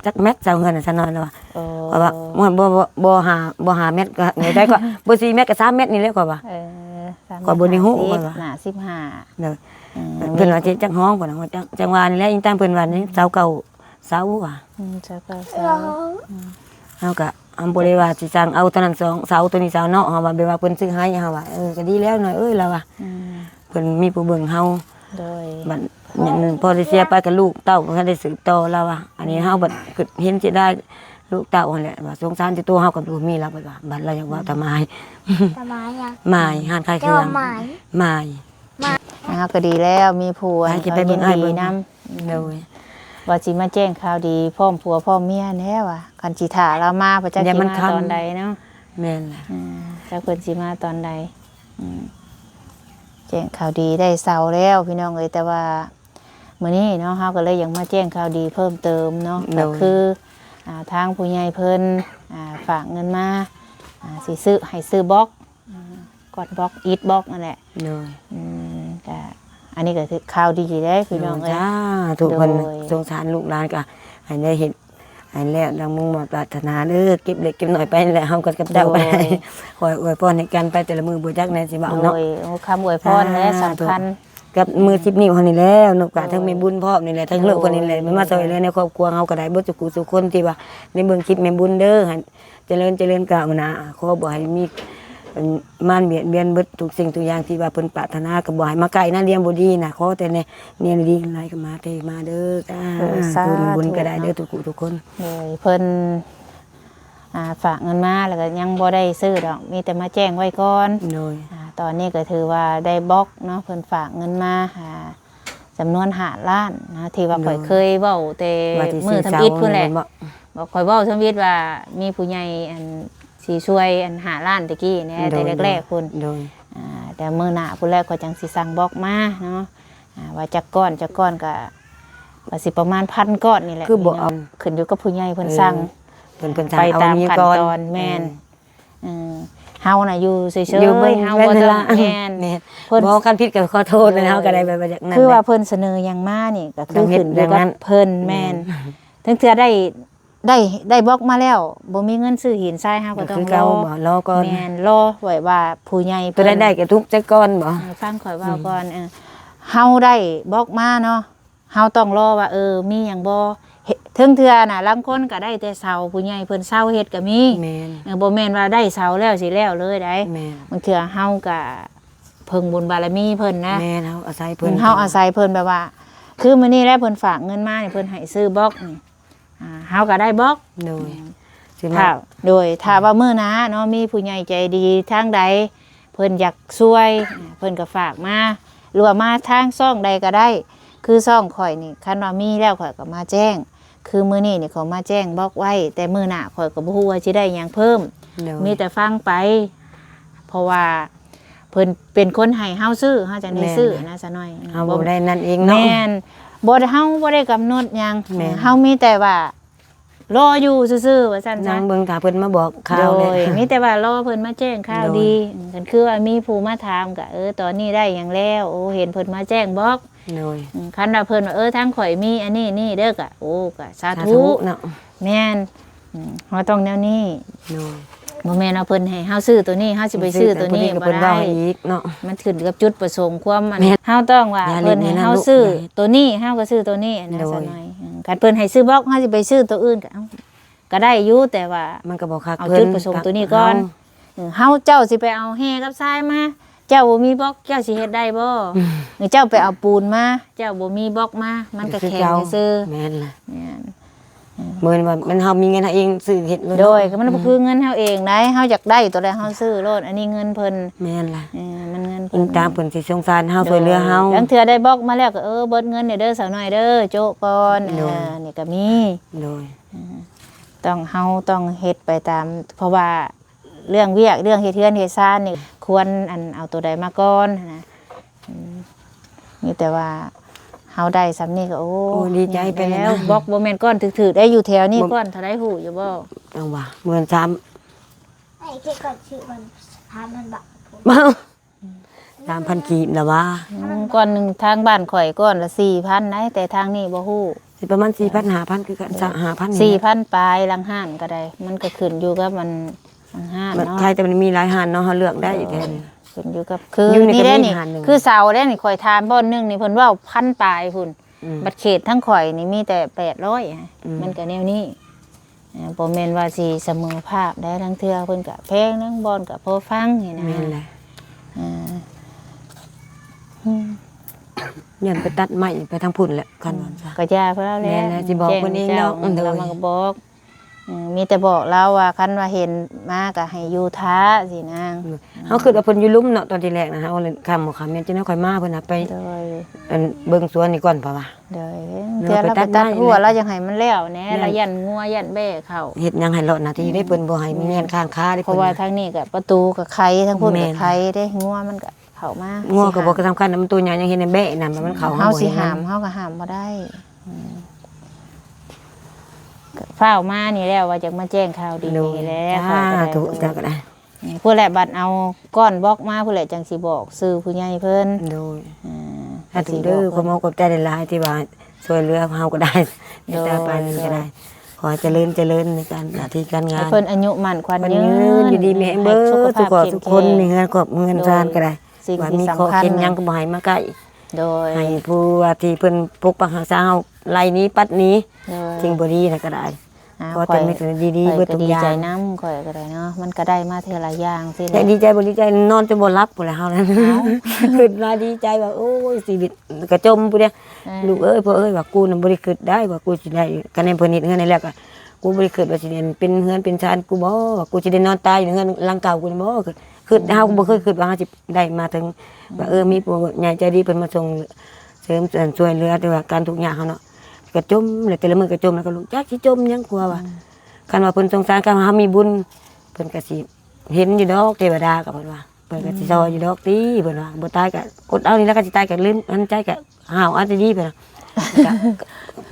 ຈັກແມັດ ເຊົາເຮືອນ ຊັ້ນນ້ອຍ ລາວວ່າ ໂອ້ ຂ້ອຍວ່າ ບໍ່ ບໍ່ ບໍ່ ບໍ່ຫ້າ ບໍ່ຫ້າແມັດ ກໍໄດ້ ກໍບໍ່ສີ່ແມັດ ກໍສາມແມັດນີ້ແຫຼະ ຂ້ອຍວ່າ ເອີ ຂ້ອຍບໍ່ໄດ້ຮູ້ ຂ້ອຍວ່າ ໜ້າສິບຫ້າ ເອີ ເພິ່ນວ່າຊິຈັກຫ້ອງ ເພິ່ນວ່າ ຈັ່ງ ຈັ່ງວ່ານີ້ແຫຼະ ອີ່ຕາມເພິ່ນວ່ານີ້ ເສົາເກົ້າ ເສົາວ່າ ອືມ ເສົາເກົ້າເສົາ ອືມ ເຮົາກໍ ເຮົາບໍ່ໄດ້ວ່າຊິສັ່ງເອົາເທົ່ານັ້ນສອງເສົາ ໂຕນີ້ເສົາເນາະ ເຮົາວ່າ ແບບວ່າເພິ່ນຊື້ໃຫ້ ເຮົາວ່າ ເອີ ກໍດີແລ້ວນ້ອຍເອີຍ ລາວວ່າ ອືມ ເພິ່ນມີຜູ້ເບິ່ງເຮົາ ໂດຍ ບັດ ຍັງພໍໄດ້ເສຍໄປກໍລູກເຕົ້າກໍໄດ້ສືບຕໍ່ລາວວ່າ ອັນນີ້ເຮົາບັດຄິດເຫັນເສຍດາຍລູກເຕົ້າຫັ້ນແຫຼະ ວ່າສົງສານແຕ່ຕົວເຮົາກໍບໍ່ມີ ລາວບັດວ່າ ບັດລາວຢາກເວົ້າຕາມາຍ ຕາມາຍຫຍັງ? ມາຍ ຮ້ານຂາຍເຄື່ອງ ເຈົ້າມາຍ ມາຍ ອ້າວ ກໍດີແລ້ວ ມີຜູ້ ໃຜຊິໄປເບິ່ງອ້າຍເບິ່ງນຳ ໂດຍ ວ່າຊິມາແຈ້ງຂ່າວດີ ພ້ອມຜົວພ້ອມເມຍແລ້ວວ່າ ຄັນຊິຖ້າລາວມາ ບໍ່ຈັກຊິມາຕອນໃດເນາະ ແມ່ນລະ ອືມ ຈັກເພິ່ນຊິມາຕອນໃດ ອືມ ແຈ້ງຂ່າວດີໄດ້ເຊົາແລ້ວພີ່ນ້ອງເອີຍ ແຕ່ວ່າມື້ນີ້ເນາະ ເຮົາກໍເລີຍຢາກມາແຈ້ງຂ່າວດີເພີ່ມເຕີມເນາະ ໂດຍ ກໍຄື ອ່າ ທາງຜູ້ໃຫຍ່ເພິ່ນ ອ່າ ຝາກເງິນມາ ອ່າ ຊິຊື້ ໃຫ້ຊື້ບລັອກ ອ່າ ກ້ອນບລັອກ ອິດບລັອກນັ້ນແຫຼະ ໂດຍ ອືມ ກະ ອັນນີ້ກໍຄືຂ່າວດີເດ້ພີ່ນ້ອງເອີຍ ໂດຍ ສາທຸ ເພິ່ນ ໂດຍ ສົງສານລູກຫຼານ ກໍໃຫ້ໄດ້ເຮັດ ໃຫ້ແລ້ວດັ່ງມຸ່ງມາດປາດຖະໜາເດີ ເກັບເລັກເກັບນ້ອຍໄປແຫຼະ ເຮົາກັບເຈົ້າ ໂດຍ ກໍໄດ້ ຂໍອວຍພອນໃຫ້ກັນໄປແຕ່ລະມື້ ບໍ່ຈັກແນວຊິເວົ້າເນາະ ໂດຍ ໂອ້ ຄຳອວຍພອນແຫຼະ ສາທຸ ສຳຄັນ ກັບມືສິບນິ້ວເຮົານີ້ແຫຼະເນາະ ກະ ໂດຍ ທັງແມ່ບຸນພ້ອມນີ້ແຫຼະ ທັງ ໂດຍ ລູກເພິ່ນນີ້ແຫຼະ ແມ່ນມາຊ່ອຍເຫຼືອໃນຄອບຄົວເຮົາກໍໄດ້ ເບິດສູ່ຜູ້ສູ່ຄົນທີ່ວ່າໄດ້ເບິ່ງຄລິບແມ່ບຸນເດີ ໃຫ້ຈະເລີນ ຈະເລີນກ້າວໜ້າ ຂໍບໍ່ໃຫ້ມີ ອັນ ມານບຽດບຽນເບິດທຸກສິ່ງທຸກຢ່າງທີ່ວ່າເພິ່ນປາດຖະໜາ ກໍບໍ່ໃຫ້ມາໃກ້ນະ ດຽວບໍ່ດີນະ ຂໍແຕ່ແນວ ແນວດີໆຫຼາຍກໍມາເທມາເດີ ເອີ ສາທຸ ບຸນກໍໄດ້ເດີ ທຸກຜູ້ທຸກຄົນ ໂດຍ ເພິ່ນ ອ່າ ຝາກເງິນມາ ແລ້ວກໍຍັງບໍ່ໄດ້ຊື້ດອກ ມີແຕ່ມາແຈ້ງໄວ້ກ່ອນ ໂດຍ ອ່າ ຕອນນີ້ກໍຖືວ່າໄດ້ບລັອກເນາະ ເພິ່ນຝາກເງິນມາ ອ່າ ຈຳນວນຫ້າລ້ານນະ ທີ່ວ່າ ໂດຍ ຂ້ອຍເຄີຍເວົ້າແຕ່ມື້ທຳອິດພຸ້ນແຫຼະ ບອກຂ້ອຍເວົ້າທຳອິດວ່າມີຜູ້ໃຫຍ່ ອັນ ຊິຊ່ວຍ ອັນ ຫ້າລ້ານແຕ່ກີ້ແດ່ ໂດຍ ແຕ່ແລກໆພຸ້ນ ໂດຍ ອ່າ ແຕ່ມື້ໜ້າພຸ້ນແຫຼະ ຂ້ອຍຈັ່ງຊິສັ່ງບລັອກມາເນາະ ອ່າ ວ່າຈັກກ້ອນ ຈັກກ້ອນກໍ ກໍຊິປະມານພັນກ້ອນນີ້ແຫຼະ ຄືບໍ່ເອົາ ຂຶ້ນຢູ່ກັບຜູ້ໃຫຍ່ເພິ່ນ ເອີ ສັ່ງ ເພິ່ນ ເພິ່ນສັ່ງ ໄປຕາມຂັ້ນຕອນ ເອົາມີກ່ອນ ແມ່ນ ເອີ ເອີ ເຮົານະຢູ່ເສຍໆ ຢູ່ເບິ່ງ ເຮົາບໍ່ຕ້ອງ ແມ່ນ ແມ່ນ ເພິ່ນ ບໍ່ ຄັນຜິດກໍຂໍໂທດ ໂດຍ ເຮົາກໍໄດ້ແບບວ່າຢາກນັ້ນ ຄືວ່າເພິ່ນສະເໜີຫຍັງມານີ້ ກໍຄືຂຶ້ນຢູ່ກັບເພິ່ນ ແມ່ນ ແມ່ນ ເຖິງເທື່ອໄດ້ ໄດ້ ໄດ້ບລັອກມາແລ້ວ ບໍ່ມີເງິນຊື້ຫີນຊາຍ ເຮົາກໍຕ້ອງ ກໍຄືເກົ່າ ລໍ ບໍ່ ລໍກ່ອນ ແມ່ນ ລໍໄວ້ວ່າຜູ້ໃຫຍ່ເພິ່ນ ຕົວໃດໄດ້ກໍທຸກໃຈກ່ອນບໍ່ ເອີ ຟັງຂ້ອຍເວົ້າກ່ອນ ອືມ ເອີ ເຮົາໄດ້ບລັອກມາເນາະ ເຮົາຕ້ອງລໍວ່າ ເອີ ມີຫຍັງບໍ່ ເຖິງເທື່ອນະ ລາງຄົນກໍໄດ້ແຕ່ເຊົາ ຜູ້ໃຫຍ່ເພິ່ນເຊົາເຮັດກໍມີ ແມ່ນ ເອີ ບໍ່ແມ່ນວ່າໄດ້ເຊົາແລ້ວຊິແລ້ວເລີຍໃດ ແມ່ນ ບາງເທື່ອເຮົາກໍເພິ່ງບຸນບາລະມີເພິ່ນນະ ແມ່ນ ເຮົາອາໄສເພິ່ນ ເຮົາອາໄສເພິ່ນ ແບບວ່າ ຄືມື້ນີ້ແຫຼະ ເພິ່ນຝາກເງິນມານີ້ ເພິ່ນໃຫ້ຊື້ບລັອກນີ້ ອ່າ ເຮົາກໍໄດ້ບລັອກ ໂດຍ ອືມ ຖ້າ ໂດຍ ຖ້າວ່າມື້ໜ້າເນາະ ມີຜູ້ໃຫຍ່ໃຈດີທາງໃດ ເພິ່ນຢາກຊ່ວຍ ເພິ່ນກໍຝາກມາ ຫຼືວ່າມາທາງຊ່ອງໃດກໍໄດ້ ຄືຊ່ອງຂ້ອຍນີ້ ຄັນວ່າມີແລ້ວຂ້ອຍກໍມາແຈ້ງ ຄືມື້ນີ້ນີ້ຂ້ອຍມາແຈ້ງບລັອກໄວ້ ແຕ່ມື້ໜ້າຂ້ອຍກໍບໍ່ຮູ້ວ່າຊິໄດ້ຫຍັງເພີ່ມ ໂດຍ ມີແຕ່ຟັງໄປ ເພາະວ່າ ເພິ່ນເປັນຄົນໃຫ້ເຮົາຊື້ ເຮົາຈັ່ງໄດ້ຊື້ນະ ສາວນ້ອຍ ເຮົາບໍ່ໄດ້ນັ້ນເອງເນາະ ແມ່ນ ບໍ່ ເຮົາບໍ່ໄດ້ກຳນົດຫຍັງ ແມ່ນ ເຮົາມີແຕ່ວ່າລໍຢູ່ຊື່ໆ ວ່າຊັ້ນຊະ ນັ່ງເບິ່ງຖ້າເພິ່ນມາບອກຂ່າວ ໂດຍ ມີແຕ່ວ່າລໍເພິ່ນມາແຈ້ງຂ່າວດີ ໂດຍ ຄັນຄືວ່າມີຜູ້ມາຖາມກໍ ເອີ ຕອນນີ້ໄດ້ຫຍັງແລ້ວ ໂອ້ ເຫັນເພິ່ນມາແຈ້ງບລັອກ ໂດຍ ຄັນວ່າເພິ່ນວ່າ ເອີ ທາງຂ້ອຍມີອັນນີ້ນີ້ເດີ ກໍ ໂອ້ ກໍສາທຸ ສາທຸເນາະ ແມ່ນ ອືມ ເຮົາຕ້ອງແນວນີ້ ໂດຍ ບໍ່ແມ່ນວ່າເພິ່ນໃຫ້ເຮົາຊື້ໂຕນີ້ ເຮົາຊິໄປຊື້ໂຕນີ້ບໍ່ໄດ້ ເພິ່ນເວົ້າໃຫ້ອີກເນາະ ມັນຂຶ້ນກັບຈຸດປະສົງຄວາມ ແມ່ນ ເຮົາຕ້ອງວ່າເພິ່ນໃຫ້ເຮົາຊື້ໂຕນີ້ ເຮົາກໍຊື້ໂຕນີ້ນະ ໂດຍ ສາວນ້ອຍ ເອີ ຄັນເພິ່ນໃຫ້ຊື້ບລັອກ ເຮົາຊິໄປຊື້ໂຕອື່ນກໍ ເອົ້າ ກໍໄດ້ຢູ່ ແຕ່ວ່າມັນກໍບໍ່ຄັກ ເອົາຈຸດປະສົງໂຕນີ້ກ່ອນ ເອີ ເຮົາ ເຈົ້າຊິໄປເອົາແຮ່ກັບຊາຍມາ ເຈົ້າບໍ່ມີບລັອກ ເຈົ້າຊິເຮັດໄດ້ບໍ່? ເຈົ້າໄປເອົາປູນມາ ເຈົ້າບໍ່ມີບລັອກມາ ມັນກໍແຂງຊື່ໆ ແມ່ນລະ ແມ່ນ ເອີ ບໍ່ແມ່ນວ່າມັນເຮົາມີເງິນເຮົາເອງຊື້ເຮັດໂລດ ໂດຍ ກໍມັນບໍ່ຄືເງິນເຮົາເອງໃດ ເຮົາຢາກໄດ້ໂຕໃດເຮົາຊື້ໂລດ ອັນນີ້ເງິນເພິ່ນ ແມ່ນລະ ເອີ ມັນເງິນເພິ່ນ ຕາມເພິ່ນຊິສົງສານເຮົາ ໂດຍ ຊ່ວຍເຫຼືອເຮົາ ລາງເທື່ອໄດ້ບລັອກມາແລ້ວກໍ ເອີ ເບິດເງິນແດ່ເດີ ສາວນ້ອຍເດີ ໂຈະກ່ອນ ໂດຍ ເອີ ນີ້ກໍມີ ໂດຍ ເອີ ຕ້ອງ ເຮົາຕ້ອງເຮັດໄປຕາມ ເພາະວ່າ ເລື່ອງວຽກ ເລື່ອງເຮັດເຮືອນເຮັດຊານນີ້ ຄວນ ອັນ ເອົາໂຕໃດມາກ່ອນຫັ້ນນະ ອືມ ມີແຕ່ວ່າເຮົາໄດ້ສ່ຳນີ້ກໍ ໂອ້ ໂອ້ ດີໃຈໄປແລ້ວ ບລັອກບໍ່ແມ່ນກ້ອນຖືກໆ ໄດ້ຢູ່ແຖວນີ້ ບໍ່ ກ້ອນເທົ່າໃດຮູ້ຢູ່ບໍ່? ເອົາວ່າ ເໝືອນສາມ ໄອ້ເກັບກ່ອນ ຊື້ມັນ ສາມພັນບາດ ສາມພັນກີບລະວ່າ ອືມ ກ້ອນໜຶ່ງທາງບ້ານຂ້ອຍກ້ອນລະສີ່ພັນໃດ ແຕ່ທາງນີ້ບໍ່ຮູ້ ຊິປະມານສີ່ພັນ ຫ້າພັນຄືກັນ ຫ້າພັນນີ້ແຫຼະ ສີ່ພັນປາຍ ຫຼັງຮ້ານກໍໄດ້ ມັນກໍຂຶ້ນຢູ່ກັບມັນ ທາງຮ້ານເນາະ ຂາຍແຕ່ມັນມີຫຼາຍຮ້ານເນາະ ເຮົາເລືອກໄດ້ແທ້ ຂຶ້ນຢູ່ກັບ ຄືນີ້ແຫຼະນີ້ ຄືເສົາເດ້ນີ້ ຂ້ອຍຖາມບ່ອນໜຶ່ງນີ້ ເພິ່ນເວົ້າພັນປາຍພຸ້ນ ອືມ ບັດເຂດທາງຂ້ອຍນີ້ມີແຕ່ແປດຮ້ອຍ ອືມ ມັນກໍແນວນີ້ ເອີ ບໍ່ແມ່ນວ່າຊິສະເໝີພາບໃດ ລາງເທື່ອເພິ່ນກໍແພງ ລາງບ່ອນກໍພໍຟັງນີ້ນະ ແມ່ນແຫຼະ ເອີ ອືມ ຢ້ານໄປຕັດໄມ້ໄປທາງພຸ້ນແຫຼະ ຄັນວ່າ ອືມ ຊະ ກໍຢ່າເພິ່ນແລ້ວແຫຼະ ແມ່ນແຫຼະ ຊິບອກເພິ່ນເອງດອກ ແຈ້ງເຈົ້າ ໂດຍ ແລ້ວມັນກໍບອກ ອືມ ມີແຕ່ບອກລາວວ່າ ຄັນວ່າເຫັນມາກໍໃຫ້ຢູ່ຖ້າຊີ້ນາ ອືມ ເຮົາຄິດວ່າເພິ່ນຢູ່ລຸ່ມເນາະ ຕອນທີແລກນະ ເຮົາເລີຍຄ່ຳບໍ່ຄ່ຳ ແມ່ນຈັ່ງໃດຄ່ອຍມາ ເພິ່ນວ່າໄປ ໂດຍ ອັນເບິ່ງສວນນີ້ກ່ອນ ເພາະວ່າ ໂດຍ ເທື່ອລາວໄປຕັດໄມ້ ລາວໄປຕັດຫົວ ລາວຢາກໃຫ້ມັນແລ້ວແດ່ ແມ່ນ ລາວຢ້ານງົວຢ້ານແບ້ເຂົ້າ ເຮັດຫຍັງໃຫ້ລອດໜ້າທີ່ເດ້ ອືມ ເພິ່ນບໍ່ໃຫ້ ແມ່ນ ມີງານຄ້າງຄາເດ້ ເພາະວ່າ ເພິ່ນ ທາງນີ້ກໍປະຕູກໍໄຂ ທາງພຸ້ນ ແມ່ນ ກໍໄຂເດ້ ງົວມັນກໍເຂົ້າມາ ງົວກໍບໍ່ກະສຳຄັນນະ ມັນໂຕໃຫຍ່ຍັງເຫັນແບ້ນຳ ມັນເຂົ້າ ເຮົາ ເຮົາ ເຮົາ ບໍ່ ຊິ ເຫັນ ຫ້າມ ເຮົາກໍຫ້າມບໍ່ໄດ້ ອືມ ກໍຟ້າວມານີ້ແຫຼະ ວ່າຈະມາແຈ້ງຂ່າວດີ ໂດຍ ນີ້ແຫຼະ ສາທຸ ເຈົ້າກໍໄດ້ ອືມ ພຸ້ນແຫຼະ ບັດເອົາກ້ອນບລັອກມາພຸ້ນແຫຼະ ຈັ່ງຊິບອກຊື່ຜູ້ໃຫຍ່ເພິ່ນ ໂດຍ ອືມ ສາທຸເດີ ກໍຊິບອກເພິ່ນ ຂອບອົກຂອບໃຈຫຼາຍໆ ທີ່ວ່າຊ່ວຍເຫຼືອເຮົາກໍໄດ້ ໂດຍ ໄດ້ຕາຍປານນີ້ກໍໄດ້ ໂດຍ ຂໍໃຫ້ຈະເລີນ ຈະເລີນໃນການ ໜ້າທີ່ການງານ ໃຫ້ເພິ່ນອາຍຸໝັ້ນຂວັນຍືນ ໃຫ້ເພິ່ນຢູ່ດີມີແຮງເບີດທຸກຄົນ ມີເຮືອນຄອບເຮືອນຊານກໍໄດ້ ໂດຍ ສິ່ງທີ່ສຳຄັນ ວ່າມີເຄາະເຂັນຫຍັງກໍບໍ່ໃຫ້ມາໃກ້ ໂດຍ ໃຫ້ຜູ້ວ່າທີ່ເພິ່ນປົກປັກຮັກສາເຮົາໄລ່ໜີປັດໜີ ໂດຍ ສິ່ງບໍ່ດີນະກໍໄດ້ ອ່າ ຂໍແຕ່ມີແຕ່ດີໆ ຂ້ອຍ ເບິດທຸກຢ່າງ ຂ້ອຍກໍດີໃຈນຳ ຂ້ອຍກໍໄດ້ເນາະ ມັນກໍໄດ້ມາເທື່ອລະຢ່າງຊີ້ແຫຼະ ແຕ່ດີໃຈບໍ່ດີໃຈ ນອນຈົນບໍ່ຫຼັບພຸ້ນແຫຼະເຮົານັ້ນ ເອົ້າ ຄິດມາດີໃຈວ່າ ໂອ້ຍ ຊີວິດກະຈົມພຸ້ນເດ້ ເອີ ລູກເອີຍ ພໍ່ເອີຍ ວ່າກູນະບໍ່ໄດ້ຄິດໄດ້ວ່າກູຊິໄດ້ ຄະແນນເພິ່ນເຮັດເຮືອນໃຫ້ແລ້ວກະ ກູບໍ່ໄດ້ຄິດວ່າຊິໄດ້ເປັນເຮືອນເປັນຊານກູບໍ ວ່າກູຊິໄດ້ນອນຕາຍຢູ່ເຮືອນຫຼັງເກົ່າກູນີ້ບໍ ຄິດ ເຮົາບໍ່ເຄີຍຄິດວ່າເຮົາຊິໄດ້ມາເຖິງ ອືມ ວ່າ ເອີ ມີຜູ້ໃຫຍ່ໃຈດີເພິ່ນມາສົ່ງເສີມຊ່ວຍເຫຼືອ ແຕ່ວ່າການທຸກຍາກເຮົາເນາະ ກະຈົມແຫຼະ ແຕ່ລະມື້ກະຈົມ ແລ້ວກະລູກຈັກຊິຈົມຫຍັງ ກົວວ່າ ອືມ ຄັນວ່າເພິ່ນສົງສານ ຄັນວ່າເຮົາມີບຸນ ເພິ່ນກະຊິເຫັນຢູ່ດອກ ເທວະດາກະເພິ່ນວ່າ ເພິ່ນກະຊິຊ່ອຍຢູ່ດອກຕິ ອືມ ເພິ່ນວ່າ ບໍ່ຕາຍກະອົດເອົານີ້ລະ ຄັນຊິຕາຍກະລືມອັນໃຈກະຫາວເອົາແຕ່ດີ ເພິ່ນວ່າ ກະ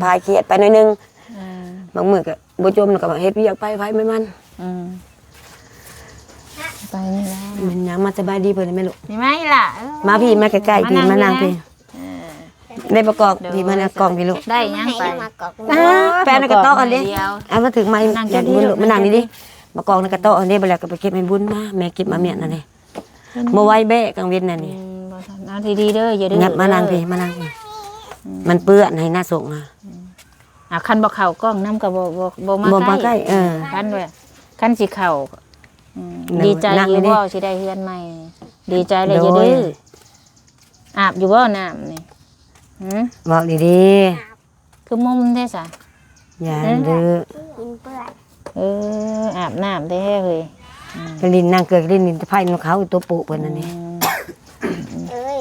ຄາຍຄຽດໄປໜ້ອຍໜຶ່ງ ອືມ ບາງມື້ກະບໍ່ຈົມ ແລ້ວກະເຮັດວຽກໄປໃຜໄປມັນ ອືມ ໄປນີ້ແຫຼະ ແມ່ນຫຍັງ ມາສະບາຍດີເພິ່ນແມ່ລູກ ນີ້ມາອີ່ຫຼ້າ ເອີ ມາພີ້ ມາໃກ້ໆ ພີ້ ມານັ່ງພີ້ ເອີ ໄດ້ປະກອບ ໂດຍ ພີ້ ມານັ່ງກ້ອງພີ້ລູກ ໄດ້ຫຍັງໄປ ມາກອກ ອ່າ ແປນກະເຕາະອັນເດ້ ເອົາມາຖືໄມ້ ມານັ່ງດີໆ ມານັ່ງດີໆ ມາກອກໃນກະເຕາະອັນເດ້ ບາດແລ້ວກະໄປເກັບໃຫ້ບຸນມາ ແມ່ເກັບມາມ້ຽນອັນນີ້ ບໍ່ໄຫວແບ້ກາງເວັນນັ້ນນີ້ ອືມ ບໍ່ທັນ ເອົາດີໆເດີ ຢ່າດື້ ມານັ່ງພີ້ ມານັ່ງພີ້ ອືມ ມັນເປື້ອນໃຫ້ໜ້າສົງນະ ອືມ ອ່າ ຄັນບໍ່ເຂົ້າກ້ອງນຳກໍບໍ່ ບໍ່ ບໍ່ມາໃກ້ ບໍ່ມາໃກ້ ເອີ ຄັນວ່າ ຄັນຊິເຂົ້າ ອືມ ໂດຍ ດີໃຈຢູ່ບໍ່ ຊິໄດ້ເຮືອນໃໝ່ ດີໃຈແລ້ວ ໂດຍ ຢ່າດື້ ອາບຢູ່ບໍ່ນ້ຳນີ້ ຫື ເວົ້າດີໆ ຄືມຸມແທ້ສະ ຢ່າ ຫື ດື້ ເອີ ອາບນ້ຳແທ້ເຮີ້ຍ ອືມ ໄປຫຼິ້ນ ນາງເກີດໄປຫຼິ້ນ ຫຼິ້ນແຕ່ໄພນຳເຂົາ ຕົວໂປະເພິ່ນນັ້ນນີ້ ອືມ ເອີຍ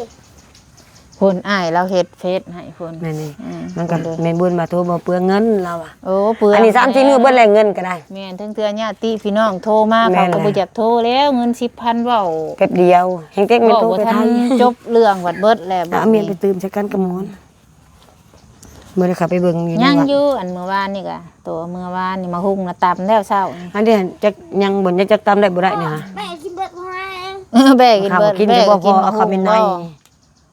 ພຸ້ນ ອ້າຍລາວເຮັດເຟສໃຫ້ພຸ້ນ ແມ່ນນີ້ ອືມ ມັນກໍແມ່ບຸນວ່າໂທບໍ່ເປືອງເງິນລາວວ່າ ໂອ້ ເປືອງ ອັນນີ້ສາມສີ່ມື້ເບິດແລ້ວເງິນກໍໄດ້ ແມ່ນ ເຖິງເທື່ອຍາດຕິພີ່ນ້ອງໂທມາ ແມ່ນ ເຂົາກໍບໍ່ຢາກໂທແລ້ວ ເງິນສິບພັນເວົ້າແປັບດຽວ ແຮງເຕັກແມ່ນໂທໄປໄທ ເວົ້າບໍ່ທັນຈົບເລື່ອງ ບັດເບິດແລ້ວ ເອົາເມຍໄປຕື່ມໃສ່ກັນກັບໝອນ ບໍ່ໄດ້ເຂົ້າໄປເບິ່ງຢູ່ ຍັງຢູ່ ອັນມື້ວານນີ້ກະ ໂຕເມື່ອວານນີ້ມາຫຸ່ງນະ ຕຳແລ້ວເຊົ້ານີ້ ອັນນີ້ຈັກຍັງບໍ່ ຍັງຈັກຕຳໄດ້ບໍ່ໄດ້ນີ້ຫາ ແມ່ກິນເບິດບໍ່ໃຫ້ ເອີ ແບກກິນເບິດ ແບກກິນບໍ່ພໍ ເອົາເຂົ້າໄປໃນ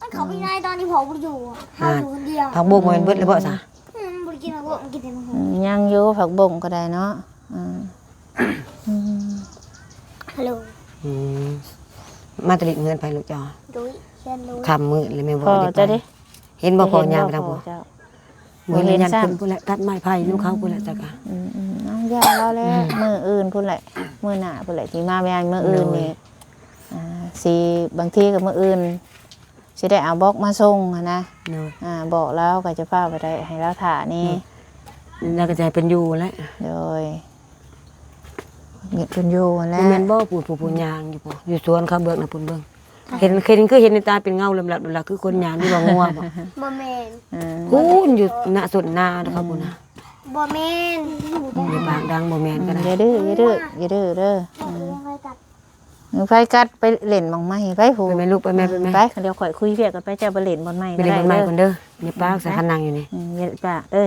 ມັນເຂົ້າໄປໃນຕອນທີ່ພໍ່ບໍ່ຢູ່ ເຮົາຢູ່ຄົນດຽວ ຜັກບົ້ງບໍ່ແມ່ນເບິດແລ້ວບໍ່ຊະ ອືມ ບໍ່ໄດ້ກິນຜັກບົ້ງ ກິນແຕ່ໝາກຫຸ່ງ ອືມ ຍັງຢູ່ຜັກບົ້ງກໍໄດ້ເນາະ ອືມ ອືມ ຮັລໂຫຼ ອືມ ມາແຕ່ຫຼິ້ນເຮືອນໃຜລູກເຈົ້າ ໂດຍ ເຮືອນໂດຍ ຄ່ຳມືດແລ້ວແມ່ບໍ່ໄດ້ໄປ ເຫັນບໍ່ພໍ່ຍ່າງໄປທາງພຸ້ນ ບໍ່ເຫັນຊ້ຳ ພຸ້ນແຫຼະ ຕັດໄມ້ໄຜ່ນຳເຂົາພຸ້ນແຫຼະ ຈັກ ອືມໆ ເອົາຢ່າລາວແຫຼະ ອືມ ມື້ອື່ນພຸ້ນແຫຼະ ມື້ໜ້າພຸ້ນແຫຼະ ທີ່ມາແມ່ນມື້ອື່ນນີ້ ໂດຍ ອ່າ ຊິ ບາງທີກໍມື້ອື່ນຊິໄດ້ເອົາບລັອກມາສົ່ງຫັ້ນນະ ໂດຍ ອ່າ ບອກລາວກໍຈະຟ້າວໄປໄດ້ ໃຫ້ລາວຖ້າແດ່ ໂດຍ ແລ້ວກໍຈະໃຫ້ເພິ່ນຢູ່ແຫຼະ ໂດຍ ເພິ່ນຢູ່ຫັ້ນແຫຼະ ບໍ່ແມ່ນບໍ່ ຜູ້ ຜູ້ ຜູ້ຍ່າງຢູ່ພຸ້ນ ຢູ່ສວນເຂົາເບິ່ງນະ ພຸ້ນເບິ່ງ ເຫັນ ເຫັນ ຄືເຫັນໃນຕາເປັນເງົາລຳລັບ ລຳລັບ ຄືຄົນຍ່າງ ຫຼືວ່າງົວບໍ່? ບໍ່ແມ່ນ ເອີ ພຸ້ນຢູ່ໜ້າສົນນາເຂົາພຸ້ນນະ ບໍ່ແມ່ນ ຢ່າປາກດັງ ບໍ່ແມ່ນກໍໄດ້ ຢ່າດື້ ຢ່າດື້ ຢ່າດື້ເດີ ເອີ ໄປກັດ ໄປຫຼິ້ນໝ່ອງໃໝ່ ໄປພຸ້ນ ໄປແມ່ລູກ ໄປແມ່ ໄປແມ່ ໄປ ດຽວຂ້ອຍຄຸຍວຽກກັນ ໄປ ເຈົ້າໄປຫຼິ້ນບ່ອນໃໝ່ ໄປຫຼິ້ນບ່ອນໃໝ່ ເດີ ເດີ ຢ່າປາກ ອືມ ສາ ຄັນນັ່ງຢູ່ນີ້ ອືມ ຢ່າປາກເດີ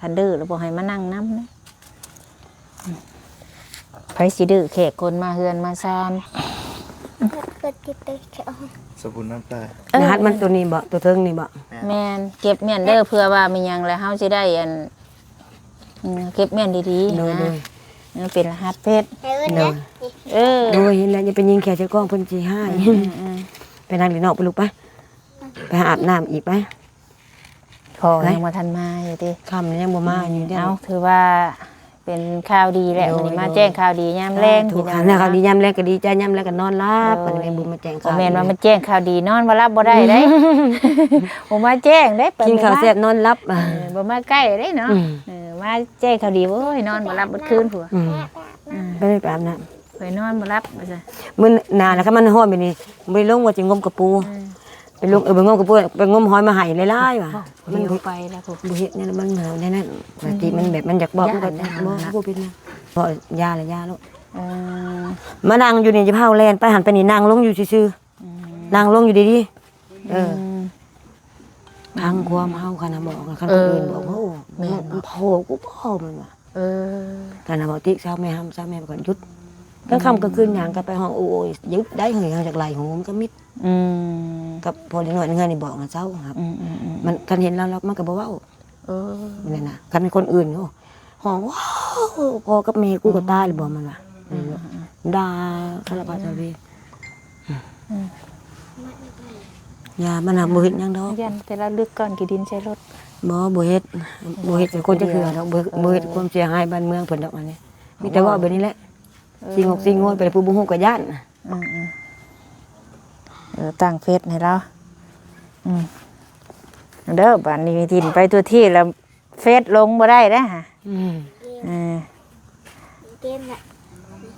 ຄັນດື້ແລ້ວບໍ່ໃຫ້ມານັ່ງນຳນະ ໃຜຊິດື້ແຂກຄົນມາເຮືອນມາຊານ ສະບຸນນ້ຳຕາ ເອີ ລະຫັດມັນໂຕນີ້ບໍ ໂຕເທິງນີ້ບໍ? ແມ່ນ ເກັບມ້ຽນເດີ ເພື່ອວ່າມີຫຍັງແລ້ວເຮົາຊິໄດ້ອັນ ອືມ ເກັບມ້ຽນດີໆ ໂດຍ ນະ ໂດຍ ເອີ ເປັນລະຫັດເຟສ ໂດຍ ເອີ ໂດຍ ເຫັນແລ້ວ ຢ່າໄປຍິງແຂກເຈົ້າຂອງເພິ່ນຊິຮ້າຍ ອືມໆໆ ໄປນັ່ງຢູ່ນອກໄປລູກໄປ ໄປຫາອາບນ້ຳອີກໄປ ພໍ່ຍັງບໍ່ທັນມາຢູ່ຕິ ຄ່ຳຍັງບໍ່ມາຢູ່ເດ້ ເອົາ ຖືວ່າ ເປັນຂ່າວດີແຫຼະ ໂດຍ ມື້ນີ້ມາແຈ້ງຂ່າວດີຍາມແລງ ໂດຍ ພີ່ນ້ອງ ຂ່າວດີຍາມແລງກໍດີໃຈ ຍາມແລງກໍນອນຫຼັບ ໂດຍ ບັດນີ້ບຸນມາແຈ້ງຂ່າວ ບໍ່ແມ່ນວ່າມາແຈ້ງຂ່າວດີນອນບໍ່ຫຼັບບໍ່ໄດ້ເດ້ ໂອ້ ມາແຈ້ງເດ້ ກິນເຂົ້າແຊບນອນຫຼັບ ເອີ ບໍ່ມາໃກ້ເດ້ເນາະ ອືມ ເອີ ມາແຈ້ງຂ່າວດີ ໂອ້ຍ ນອນບໍ່ຫຼັບເບິດຄືນພຸ້ນ ອືມ ອືມ ໄປ ໄປອາບນ້ຳ ຂ້ອຍນອນບໍ່ຫຼັບວ່າຊັ້ນ ມື້ໜ້ານະ ຄັນມັນຮ້ອນແບບນີ້ ບໍ່ໄດ້ລົງວ່າຊິງົມກະປູ ອືມ ໄປລົງ ເອີ ໄປງົມກະປູ ໄປງົມຫອຍມາໃຫ້ຫຼາຍໆວ່າ ມັນບໍ່ໄປແລ້ວ ບໍ່ເຮັດແນວນັ້ນ ມັນເຫງົາແນວນັ້ນ ອືມ ທີ່ມັນແບບ ມັນຢາກບອກ ມັນກໍບໍ່ ບໍ່ເປັນຫຍັງ ບໍ່ ຢ່າລະ ຢ່າໂລດ ເອີ ມານັ່ງຢູ່ນີ້ ຢ່າພາວແລ່ນໄປຫັ້ນໄປນີ້ ນັ່ງລົງຢູ່ຊື່ໆ ອືມ ນັ່ງລົງຢູ່ດີໆ ເອີ ອືມ ພັງຄວາມເຮົາ ຄັນນະບອກ ຄັນຄົນອື່ນບອກ ເອີ ໂອ້ ແມ່ນ ມັນ ເອີ ກູບໍ່ ມັນວ່າ ເອີ ຄັນນະບອກຕິ ຊາວແມ່ຫ້າມ ຊາວແມ່ກໍຢຸດ ອືມ ກາງຄ່ຳກາງຄືນຍ່າງກັນໄປຫ້ອງ ໂອ້ຍ ຢຸດໄດ້ເຮີ້ຍ ເຮົາຢາກໄລ່ຫູມັນກໍມິດ ອືມ ກັບພໍ່ເດັກນ້ອຍໃນເຮືອນນີ້ບອກໃຫ້ເຊົາ ອືມໆໆ ມັນ ຄັນເຫັນລາວ ລາວມັນກໍບໍ່ເວົ້າ ເອີ ນັ້ນນະ ຄັນຄົນອື່ນ ໂອ້ ຮ້ອງ ວ້າວ ພໍ່ກັບແມ່ກູກໍຕາຍແລ້ວບໍ່ ມັນວ່າ ອືມ ເອີ ດ່າສາລະພັດສາເວ ອືມ ຢ່າ ມັນນະບໍ່ເຮັດຫຍັງດອກ ຢ້ານແຕ່ລະລຶກກ້ອນຂີ້ດິນໃສ່ລົດ ບໍ່ ບໍ່ເຮັດ ບໍ່ເຮັດໃສ່ຄົນຈັກເທື່ອດອກ ບໍ່ ເອີ ບໍ່ເຮັດຄວາມເສຍຫາຍບ້ານເມືອງເພິ່ນດອກ ອັນນີ້ ມີແຕ່ເວົ້າແບບນີ້ແຫຼະ ເອີ ຊິງອກຊິງງວຍໄປ ຜູ້ບໍ່ຮູ້ກໍຢ້ານ ອືມໆ ເອີ ຕັ້ງເຟສໃຫ້ລາວ ອືມ ເດີ ບາດນີ້ຖິ່ນໄປທົ່ວທີ່ແລ້ວ ເຟສລົງບໍ່ໄດ້ເດ້ ອືມ ເອີ ເກມລະ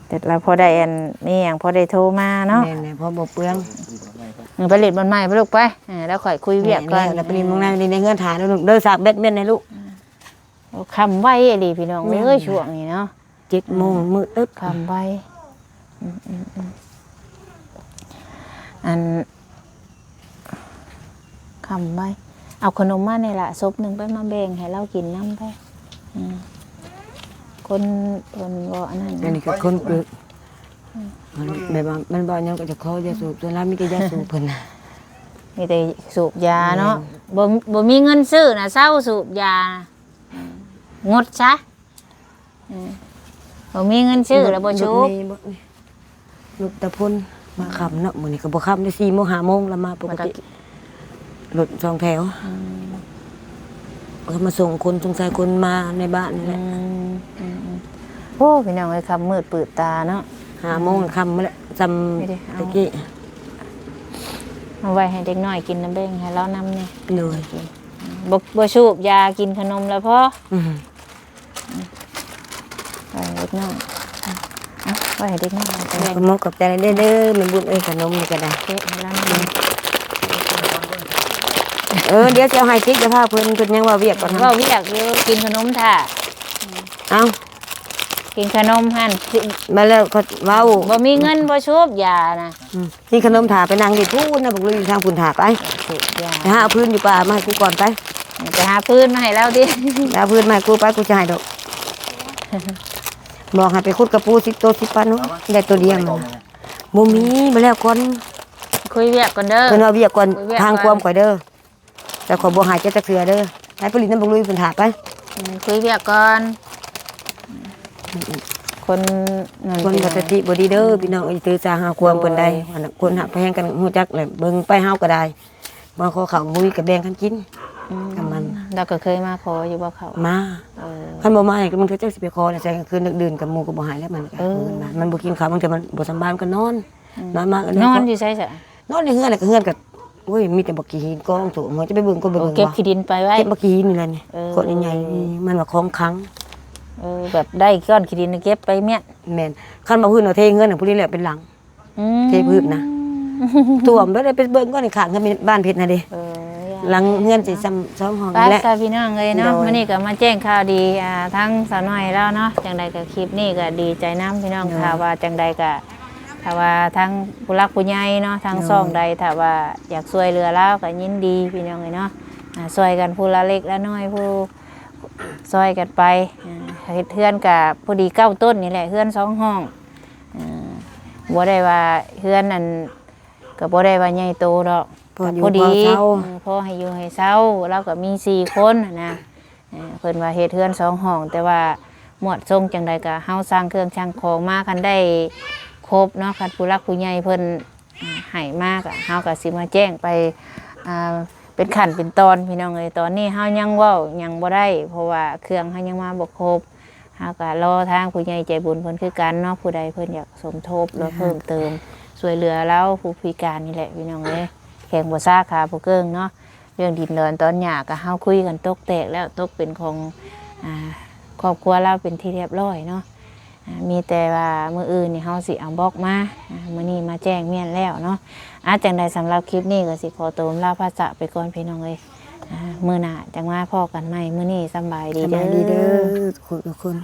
ແຕ່ລະພໍໄດ້ອັນນີ້ຫຍັງ ພໍໄດ້ໂທມາເນາະ ແມ່ນແຫຼະ ພໍບໍ່ເປືອງ ອືມ ໄປຫຼິ້ນບ່ອນໃໝ່ໄປລູກໄປ ເອີ ແລ້ວຂ້ອຍຄຸຍວຽກກ່ອນ ແມ່ນແລ້ວ ໄປຫຼິ້ນໝ່ອງໃນ ຫຼິ້ນໃນເຮືອນຖ້າເດີລູກເດີ ສາກແບດແມນໃຫ້ລູກ ໂອ້ ຄ່ຳໄວອີ່ຫຼີພີ່ນ້ອງເອີຍ ແມ່ນ ຊ່ວງນີ້ເນາະ ເຈັດໂມງ ອືມ ມືດຕຶບ ຄ່ຳໄວ ອືມໆໆ ອັນ ຄ່ຳໄວ ເອົາຂະໜົມມາແດ່ລະ ສົບໜຶ່ງໄປ ມາແບ່ງໃຫ້ລາວກິນນຳໄປ ອືມ ຄົນເພິ່ນບໍ່ອັນນັ້ນ ອັນນີ້ກໍຄົນປຶກ ອືມ ແບບວ່າມັນບໍ່ຫຍັງກໍຈະຂໍຢາສູບ ສ່ວນຫຼາຍມີແຕ່ຢາສູບເພິ່ນນະ ມີແຕ່ສູບຢາເນາະ ແມ່ນ ບໍ່ ບໍ່ມີເງິນຊື້ນະ ເຊົາສູບຢາ ງົດຊະ ອືມ ບໍ່ມີເງິນຊື້ແລ້ວບໍ່ສູບ ລົດເມ ລົດຕາພົນ ມາຄ່ຳເນາະ ມື້ນີ້ກໍບໍ່ຄ່ຳເດ້ ສີ່ໂມງ ຫ້າໂມງລະມາປົກກະຕິ ລົດສອງແຖວ ອືມ ກໍມາສົ່ງຄົນ ສົງໄສຄົນມາໃນບ້ານນີ້ແຫຼະ ອືມ ອືມ ໂອ້ ພີ່ນ້ອງເອີຍ ຄ່ຳມືດປືດຕາເນາະ ຫ້າໂມງ ອືມ ຄ່ຳແລ້ວ ສ່ຳ ນີ້ເດ້ ຕະກີ້ ເອົາໄວ້ໃຫ້ເດັກນ້ອຍກິນນຳ ແບ່ງໃຫ້ລາວນຳແດ່ ໂດຍ ບໍ່ ບໍ່ສູບຢາ ກິນຂະໜົມແລ້ວພໍ ອືມ ໄວ້ເດັກນ້ອຍ ເອົາໄວ້ໃຫ້ເດັກນ້ອຍ ຂອບມຸກຂອບໃຈເດີ ແມ່ບຸນເອີຍ ຂະໜົມນີ້ກໍໄດ້ ເກະໃຫ້ລາວນຳ ເອີ ດຽວຊິເອົາໃຫ້ຕິ ຢ່າພາເພິ່ນ ເພິ່ນຍັງເວົ້າວຽກກ່ອນ ເວົ້າວຽກຢູ່ ກິນຂະໜົມຖ້າ ເອົ້າ ກິນຂະໜົມຫັ້ນ ມາແລ້ວກໍເວົ້າ ບໍ່ມີເງິນບໍ່ສູບຢານະ ອືມ ກິນຂະໜົມຖ້າ ໄປນັ່ງຢູ່ພຸ້ນນະ ບັກລຸຍຢູ່ທາງພຸ້ນຖ້າ ໄປ ໄປຫາເອົາຟືນຢູ່ປ່າມາໃຫ້ກູກ່ອນ ໄປ ໄປຫາຟືນມາໃຫ້ລາວຕິ ໄປຫາຟືນມາໃຫ້ກູ ໄປ ກູຈະໃຫ້ດອກ ບອກໃຫ້ໄປຂຸດກະປູ ສິບໂຕ ສິບພັນ ໄດ້ໂຕດຽວ ບໍ່ມີ ມາແລ້ວກ່ອນ ຄຸຍວຽກກ່ອນເດີ ເພິ່ນວ່າວຽກກ່ອນ ຟັງຄວາມຂ້ອຍເດີ ແຕ່ຂ້ອຍບໍ່ໃຫ້ເຈົ້າຈັກເທື່ອເດີ ໃຫ້ໄປຫຼິ້ນນຳບັກລຸຍເພິ່ນຖ້າໄປ ອືມ ຄຸຍວຽກກ່ອນ ອືມ ຄົນນັ້ນ ຄົນບໍ່ສະຕິບໍ່ດີເດີ ພີ່ນ້ອງເອີຍ ຖືສາຫາຄວາມເພິ່ນໄດ້ ໂດຍ ອັນນັ້ນ ຄົນຮັກແພງກັນຮູ້ຈັກແຫຼະ ເບິ່ງໄປເຮົາກໍໄດ້ ມາຂໍເຂົ້າບໍ່ມີກໍແບ່ງກັນກິນ ອືມ ກັບມັນ ລາວກໍເຄີຍມາຂໍຢູ່ບໍ່ເຂົ້າ ມາ ເອີ ຄັນບໍ່ມານີ້ ບາງເທື່ອຈັກຊິໄປຂໍໃນໃສ ກາງຄືນດຶກດື່ນກັບໝູ່ກໍບໍ່ໃຫ້ແລ້ວ ມັນກໍ ເອີ ມັນບໍ່ກິນເຂົ້າ ບາງເທື່ອມັນບໍ່ສຳບາຍ ມັນກໍນອນ ອືມ ນອນມາກໍນອນ ນອນຢູ່ໃສຊະ? ນອນໃນເຮືອນ ແລ້ວກໍເຮືອນກໍ ໂອ້ຍ ມີແຕ່ບັກຂີ້ຫີນກອງໂຖ ເຮົາຈະໄປເບິ່ງກໍບໍ່ເບິ່ງ ເກັບຂີ້ດິນໄປໄວ້ ເກັບບັກຂີ້ຫີນນີ້ແຫຼະນີ້ ເອີ ກ້ອນໃຫຍ່ໆນີ້ ມັນວ່າຂອງຂັງ ເອີ ແບບໄດ້ກ້ອນຂີ້ດິນເກັບໄປມ້ຽນ ແມ່ນ ຄັນບໍ່ພື້ນເຮົາເທເຮືອນນະ ຜູ້ນີ້ແຫຼະເປັນຫຼັງ ອືມ ເທພື້ນນະ ຖ້ວມເບິດ ໄປເບິ່ງກ່ອນ ຂ້າງເຮືອນບ້ານເພັດຫັ້ນເດ້ ເອີ ຫຼັງເຮືອນຊິຊ່ຳສອງຫ້ອງນີ້ແຫຼະ ໄປຊະ ພີ່ນ້ອງເອີຍເນາະ ໂດຍ ມື້ນີ້ກໍມາແຈ້ງຂ່າວດີ ອ່າ ທາງສາວນ້ອຍລາວເນາະ ຈັ່ງໃດກໍຄລິບນີ້ກໍດີໃຈນຳ ພີ່ນ້ອງ ໂດຍ ຖ້າວ່າຈັ່ງໃດກໍ ຖ້າວ່າທາງຜູ້ຫຼັກຜູ້ໃຫຍ່ເນາະ ທາງ ໂດຍ ຊ່ອງໃດ ຖ້າວ່າຢາກຊ່ວຍເຫຼືອລາວກໍຍິນດີ ພີ່ນ້ອງເອີຍເນາະ ອາ ຊ່ວຍກັນຜູ້ລະເລັກລະນ້ອຍ ຜູ້ ຊ່ອຍກັນໄປ ອາ ເຮັດເຮືອນກໍພໍດີເກົ້າຕົ້ນນີ້ແຫຼະ ເຮືອນສອງຫ້ອງ ອາ ບໍ່ໄດ້ວ່າເຮືອນນັ້ນ ກໍບໍ່ໄດ້ວ່າໃຫຍ່ໂຕດອກ ພໍຢູ່ ກໍພໍດີ ພໍເຊົາ ເອີ ພໍໃຫ້ຢູ່ໃຫ້ເຊົາ ລາວກໍມີສີ່ຄົນຫັ້ນນະ ເອີ ເພິ່ນວ່າເຮັດເຮືອນສອງຫ້ອງ ແຕ່ວ່າມວດຊົງຈັ່ງໃດກໍເຮົາສັ່ງເຄື່ອງສັ່ງຂອງມາ ຄັນໄດ້ຄົບເນາະ ຄັນຜູ້ຫຼັກຜູ້ໃຫຍ່ເພິ່ນໃຫ້ມາ ກໍເຮົາກໍຊິມາແຈ້ງໄປ ອ່າ ເປັນຂັ້ນເປັນຕອນ ພີ່ນ້ອງເອີຍ ຕອນນີ້ເຮົາຍັງເວົ້າຫຍັງບໍ່ໄດ້ ເພາະວ່າເຄື່ອງເຮົາຍັງມາບໍ່ຄົບ ເຮົາກໍລໍທາງຜູ້ໃຫຍ່ໃຈບຸນເພິ່ນຄືກັນເນາະ ຜູ້ໃດເພິ່ນຢາກສົມທົບ ຫຼືເພີ່ມເຕີມ ຊ່ວຍເຫຼືອລາວຜູ້ພິການນີ້ແຫຼະ ພີ່ນ້ອງເອີຍ ແຂ້ງບໍ່ຊາຂາບໍ່ເກີງເນາະ. ເລື່ອງດິນດອນຕອນຫຍ້າກໍເຮົາຄຸຍກັນຕົກແຕກແລ້ວ ຕົກເປັນຂອງ ອາ ຄອບຄົວລາວເປັນທີ່ຮຽບຮ້ອຍເນາະ. ອາ ມີແຕ່ວ່າມື້ອື່ນນີ້ເຮົາຊິເອົາບລັອກມາ ອາ ມື້ນີ້ມາແຈ້ງມ້ຽນແລ້ວເນາະ. ອາ ຈັ່ງໃດສຳລັບຄລິບນີ້ກໍຊິຂໍຕົວລາພາຈາກໄປກ່ອນ ພີ່ນ້ອງເອີຍ ອາ ມື້ໜ້າຈັ່ງມາພໍ້ກັນໃໝ່. ມື້ນີ້ສຳບາຍດີເດີ ສຳບາຍດີເດີ ທຸກຄົນ ທຸກຄົນ.